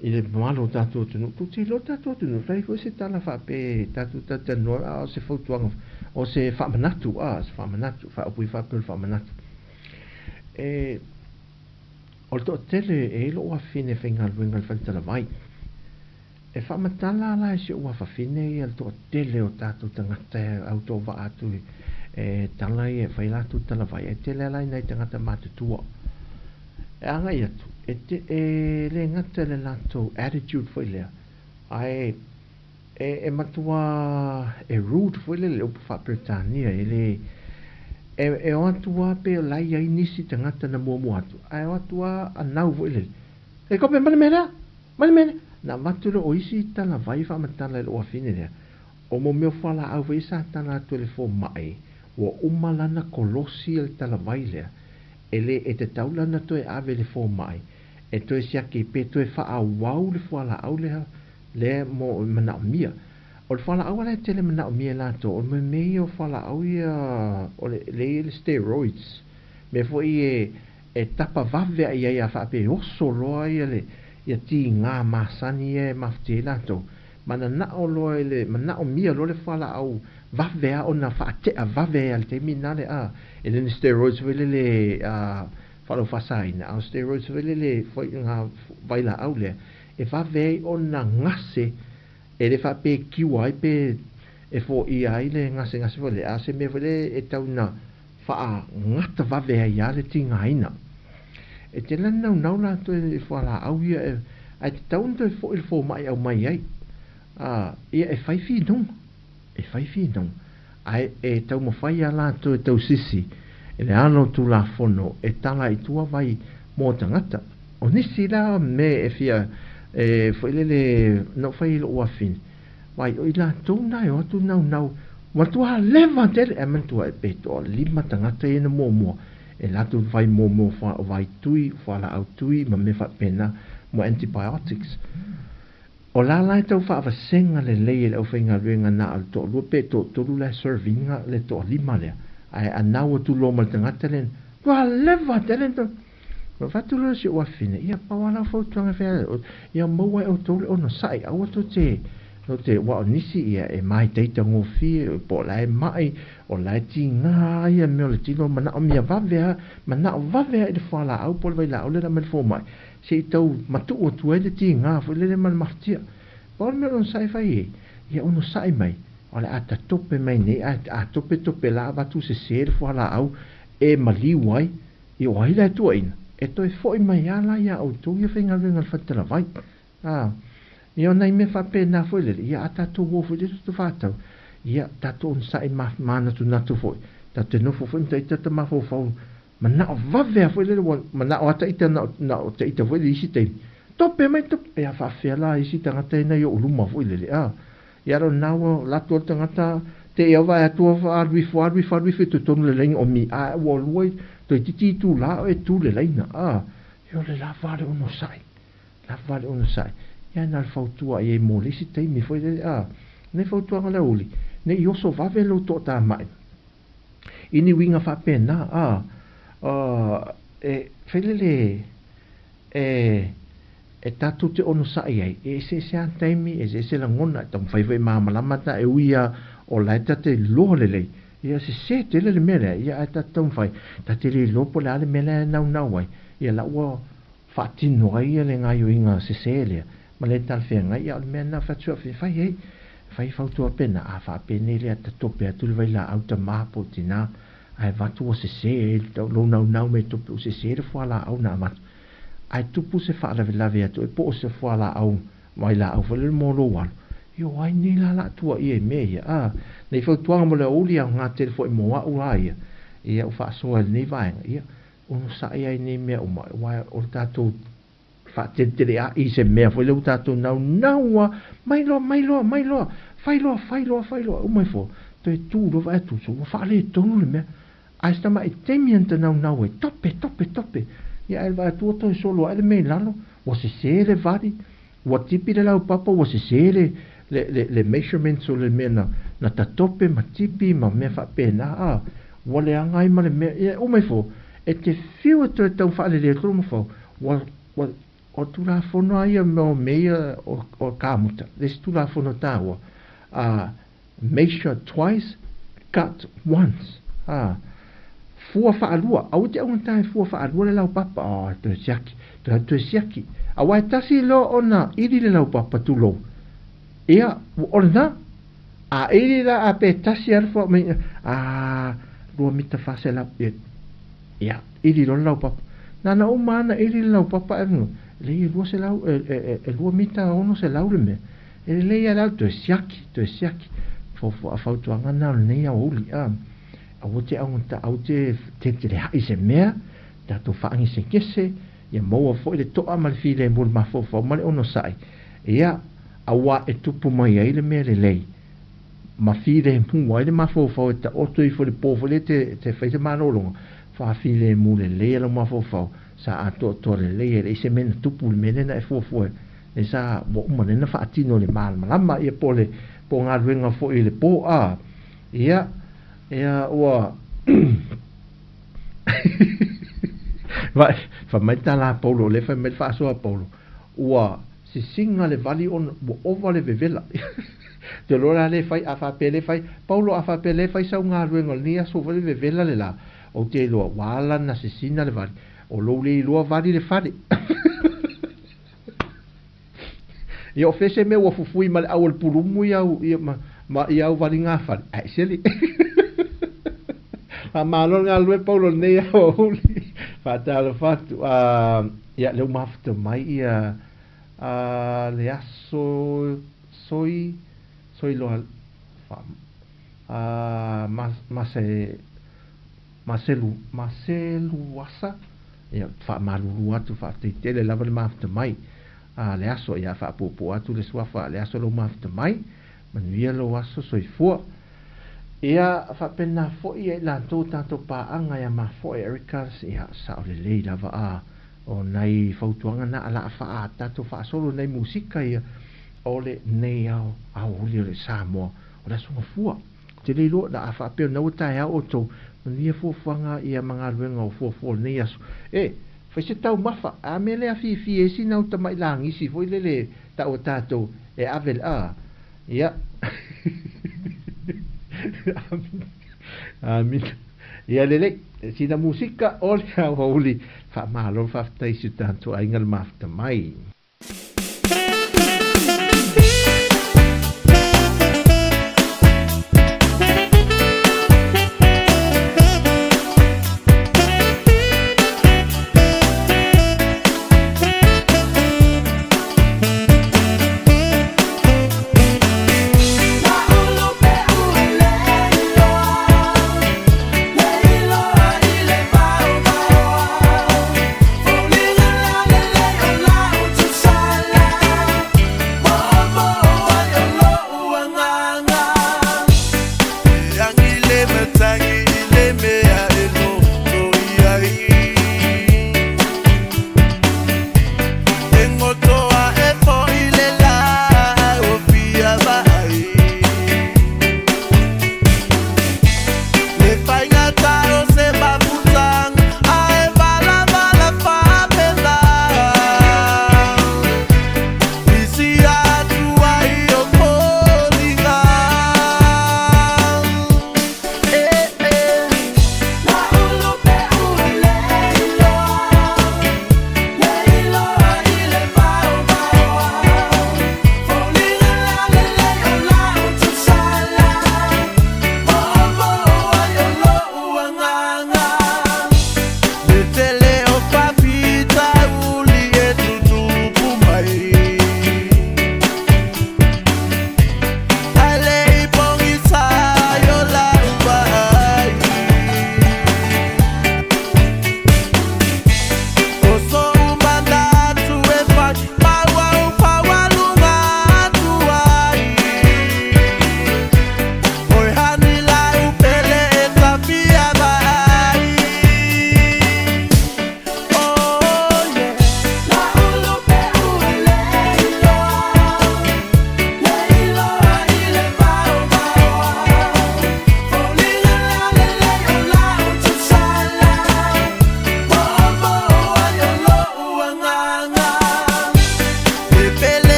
i le mamalu o tatou atunuu, tou te iloa le tatou atunuu, fai foi se tala faapea tatou talatalanoa, a o se fautuaga, o se faamanatu, a, se faamanatu, faaupu ai faapea o le faamanatu. E, o le toatele e i ai lou afafine e faigaluega i le faletalavai. E faamatala la e si ou afafine ia le toatele o tatou tagata e autovaa atu e tala ia e fai latou talavai, ae tele lava la i nai tagata matutua. E agai atu, e, te, e le gata i le latou attitude foi lea, ae e, e matua e rude foi lele le upu faa-Peretania, e le, e, e o atu lava pe o la e i ai nisi tagata na muamua atu, ae o atu lava anau foi lele, E kope mai le mea lea! Mai le mea lea! Na avatu lea o isi talavai faamatala i lou afine lea, o mo mea o fualaau foi ia sa tala atu e le fomai, ua uma lana kolosi le talavai lea, e le e tatau lana toe ave i le fomai e toe siaki pe toe faaauau le fualaau lea lea mo e manaomia. O le fualaau la e tele manaomia e latou, o le mea ia o fualaau ia o le lea e i ai le steroids, mea foi e e tapa vave ae i ai a faapea e oso loa ia le ia tiga masani ia e mafutia ai latou, mananao loa i le manaomia loa le fualaau vave a ona faatea vave ai a le taimi lena le a e le ni steroids foi lele a faalaufasaina a o steroids foi lele foi ga vailaau lea e vave ai ona gase e le faapea e kiua ai pe e foia ai le gasegase foi lea a o se mea foi lea e tau ina faagata vave ai lava le tigaina. E tele lava naunau latou i fualaau ia e, ae tatau ona toe foi i le fomai e aumai ai. A, ia e fai finauga, e fai finauga, ae e taumafai lava latou e tausisi i le ala o Tulafono e tala i tua vai mo tagata. O nisi la mea e fia, e foi lele, na ou fai i lou afine, Vai, o i latou na e o atu naunau, matua leva tele, ae manatua e pe toalima tagata ia na muamua, e latou fai momo vai tui, fualaau tui ma mea faapena mo antibiotics. O la la e tau faavasega lelei e le aufaigaluega na o le toalua pe toatolu la e serve ina le toalima lea, ae anau atu loa ma le tagata lea, matua leva tele na Ua avatu loa si ou afine, ia pau lava lau fautuaga e fai ala, ia maua e outou le onosai, aua tou te, tou te, aua o nisi ia e māitaita gofie, po o la e mai, o la e tiga ia mea o le tino, manaomia vave lava, manao vave lava i le fualaau po o le vailaau lea na aumai le fomai, se i tau matuu atu ai le tiga foi lele ma le mafatia. Pau le mea o le onosai e fai ai, ia onosai mai, o le a tatope mai nei, ae a topetope la avatu sese le fualaau e maliu ai, I o ai la e tuuaina, e toe foi mai lava la iā outou ia faigaluega i le faletalavai. Ā, ia o nai mea faapena foi lele, ia a tatou o foi lele tatou faatau, ia tatou onosai ma manatunatu foi, tatou te nofo foi ma ita ta mafaufau manao vave lava foi lele, ua manao lava ta ita na o, na o ta ita foi le isi taimi, tope mai, tope, pe a faafefea la isi tagata ia nai ou luma foi lele, ā. Ia rau na ua latou le tagata te ia vae atu a alu ifo alu ifo alu ifo i totonu le laina o mi a ua lua i toeitiiti itu la o e tu le laina a ia o le lava le onosai lava le onosai ia na le fautua i ai mo le isi taimi foi lele a nei fautuaga le auli nei i oso vave lou toatamai i ni uiga faapena a e fai lele e e tatou te onosai ai, e eseese lava taimi, e eseese lagona, e taumafai foi e malamalama ta e ui lava o la e ta te iloa lelei, ia sese tele le mea lea, ia ae ta te taumafai, ta te le iloa po o le a le mea lea e naunau ai, ia la ua faatino ai ia le gaioiga sese lea, ma le talafeagai, ia o le mea lena fai fai ai, fai fautua pena, a faapenei lea ta tope atu le vailaau tama po o tina, ae avatu ua sese ai lou naunau mai tope ua sese le fualaau na avatu. Ae tupu se faalavelave atu ai po o se fualaau vailaau foi lele mo lou alo, ia o ai nei la la tuuaia i mea ia, a nei fautuaga mo le aoauli aoga tele foi mo au la ia, ia ua faasoa i lenei vaega, ia onosai ai nei mea uma, aua o le tatou faateleteelea'i i se mea foi lea ua tatou naunau a, mai loa, mai loa, mai loa, fai loa, fai loa, fai loa, uma ifo, toe tu loa vaai atu, ua faaletonu le mea. Ae se tamai taimi ana te naunau ai, tope, tope, tope, ia ae vaai atu ua toe solo ae le mea i lalo, ua sese le vali, ua tipi le laupapa, ua sese le, le, le, le measurements o le mea na, na tatope ma tipi ma mea faapena, a, ua leaga ai ma le mea, ia uma ifo, E te fiu e toe tau faalelei atu lou mafaufau, ua, ua, o Tulafono lava ia o mea ia o, o kamuta, le isi Tulafono taua, a measure twice, cut once. A, fua faalua, aua te augata e fua faalua le laupapa, oh, toe siaki, toe alu toe siaki. Aua e tasi loa ona ili le laupapa, tulou, ia, ua o lena. A ili la a pe tasi lava le fua mai, a, 2 mita 400, ia, ia, ili loa le laupapa. Na ona uma lava ona ili le laupapa ae lelei e 200, e, e, e, e 2 mita 600 le mea. E lelei lava le alu toe siaki, toe siaki. Fautuaga na o lenei aoauli, a. Aua te augata, aua te teleteleai i se mea, tatou faagesegese, ia maua foi le toa ma le filemu i le mafaufau ma le onosai, ia, auā e tupu mai ai le mea lelei, ma filemu ai le mafaufau e taoto ifo i le po foi lea e te fai se malologa, faafilemu lelei e lou mafaufau, sa atoatoa lelei e leai se mea na tupu i le mea lea na e fuafua ai, lea sa ua uma nei ona faatino i le malamalama, ia po o le po o galuega foi i le po, a, ia, ia ua Vai, fai mai le tala a Paulo, o lea e fai mai le faasoa a Paulo, ua sisiga le vali ona ua ova le vevela. Te iloa la le fai, a faapea le fai, Paulo a faapea le fai sau galuega o lenei aso foi le vevela le la, ou te iloa ua ala na sisina le vali, o lou le iloa vali le fale. Ia o fea se mea ua fufui ma le au o le pulumu i au, ia, ma, ma i au valiga fale, ae ese le. Faamalo le galulue Paulo i lenei aoauli. Faatalofa atu. Ia, lea ua mafuta mai ia le aso soi, soi loa, fa, ma, ma se, Maselu, Maseluasa, ia, faamalulu atu, faafetai tele lava le mafuta mai a le aso, ia faapuupuu atu le suafa a le aso lou mafuta mai, manuia lou aso soifua. Ia, faapena foi ia i latou tatou paaga ia mafoe Erica, ia, sao lelei lava a o nai fautuaga na a la a faa tatou faasolo nai musika ia o le nei ao aoauli o le Samoa o le Aso Gafua. Ou te le iloa na a faapea o lena ua taeao outou, manuia fuafuaga ia ma galuega o fuafua o lenei aso. E, fai se taumafa, a mea lea afifi ai sina uta mai lagisi foi lele tau a tatou e ave le a. Ia. Amina. Amina. Ia lelei, sina musika o le aoauli, faamalo le faafetai i si o tatou aiga le mafuta mai.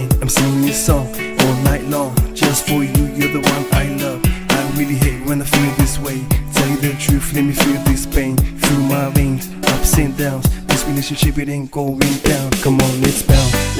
again. I'm singing this song all night long. Just for you, you're the one I love. I really hate when I feel this way. Tell you the truth, let me feel this pain through my veins, ups and downs. This relationship, it ain't going down. Come on, let's bounce.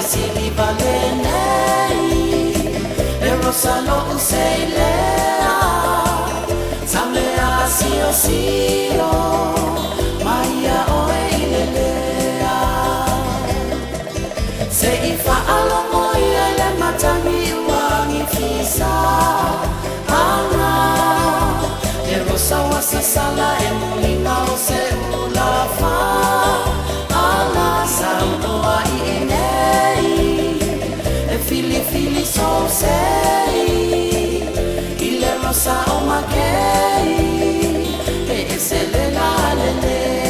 Sili vale. rosa lo'u seilea Sa mea siosio Mai ia oe i le lea Se i faalogo ia i le matagi ua gifisa Aga Le rosa ua sasala e muliga o se ulafa Ala saunoa i inei E filifili sou sei I le rosa o makei E ese le lalelei.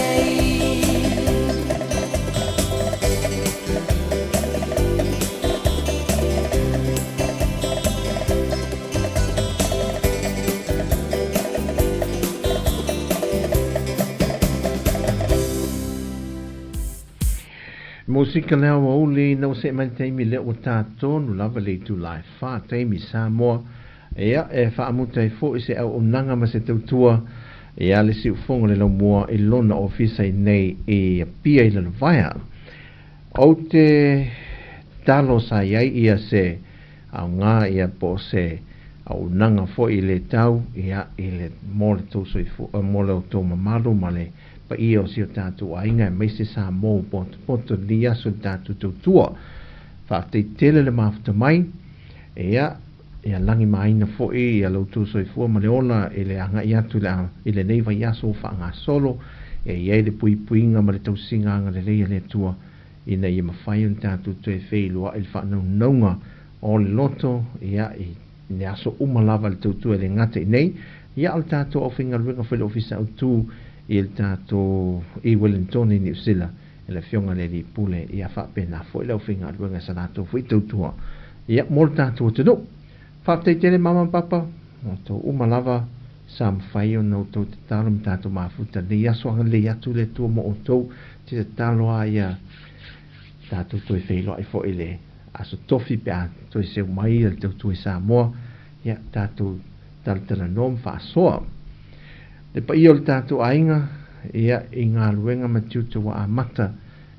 Musika le aoauli ina ua see mai le taimi lea ua tā tonu lava le itula e whā taimi Samoa. Ia, e faamuta ai foi se auaunaga ma se tautua ia le siufogo le laumua i lona ofisa i nei i Apia i Lalovaea. Ou te talo sa i ai ia se aoga ia po o se auaunaga foi i le tau ia i le mo le tou soifua mo le outou mamalu ma le paia o si o tatou aiga aemaise Samoa ua potopoto i lenei aso i le tatou tautua. Faafetai tele le mafuta mai. Ia, ia lagimāina foi ia lo outou soifua ma le ola i le agai atu i le i lenei vaiaso ua faagasolo, e i ai le puipuiga ma le tausiga agalelei a le Atua ina ia mafai ona tatou toe feiloai i le faanaunauga o le loto, ia, i le aso uma lava i le tautua e le gata i nei, ia, o le tatou aufaigaluega foi i le Ofisa Autu i le tatou i Wellingtone i Niu Sila, i le Afioga i le Alii Pule, ia faapena foi le aufaigaluega i sa latou foi tautua, ia, mo le tatou atunuu. Faafetai tele mama ma papa, mo outou uma lava sa mafai ona outou tatalo ma tatou mafuta i lenei aso, agalelei atu le Atua mo outou, te tatalo lava ia tatou toe feiloai foi i le aso tofi pe a toe seu mai le tautua i Samoa, ia tatou talatalanoa ma faasoa. Le paia o le tatou aiga, ia, i galuega ma tiute ua amata,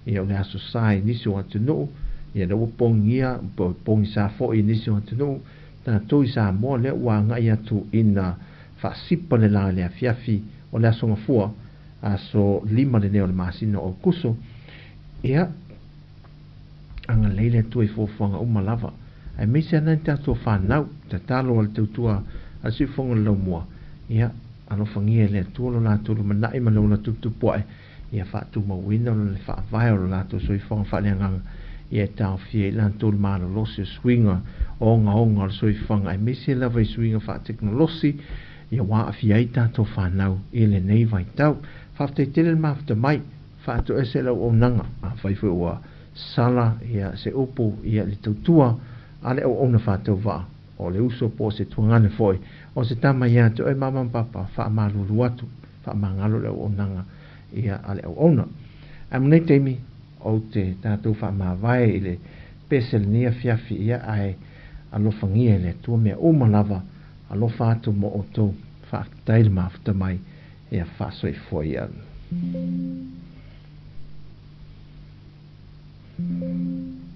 ia, o le Aso Sa i nisi o atunuu, ia, lea ua pogia, pogisa foi i nisi o atunuu, tatou i Samoa lea ua agai atu ina faasipa le la i le afiafi o le Aso Gafua, aso 5 lenei o le masina o Aokuso, ia, agalelei le Atua i fuafuaga uma lava, aemaise ana i tatou fanau, tatalo a le tautua a le Siufofoga o le Laumua, ia, alofagia e le Atua lo latou lumanai ma le ola tuputupuae, ia faatumauina ona le faavae o lo latou soifuaga faaleagaga, ia e taofia ai latou le malolosi o suiga ogaoga o le soifuaga, aemaise lava i suiga faatekonolosi, ia ua aafia ai tatou fanau i lenei vaitau. Faafetai tele le mafuta mai, faatoese le auaunaga, afai foi ua sala ia se upu ia le tautua a le auauna faatauvaa, o le uso po o se tuagane foi, o se tama ia te oe mama ma papa, faamalulu atu, faamagalo le auaunaga ia a le auauna. Ae mo nei taimi, ou te tatou faamavae i le pese lenei afiafi ia ae alofagia e le Atua mea uma lava, alofa atu mo outou, faafetai le mafuta mai, ia faasoifua ia. Thank you.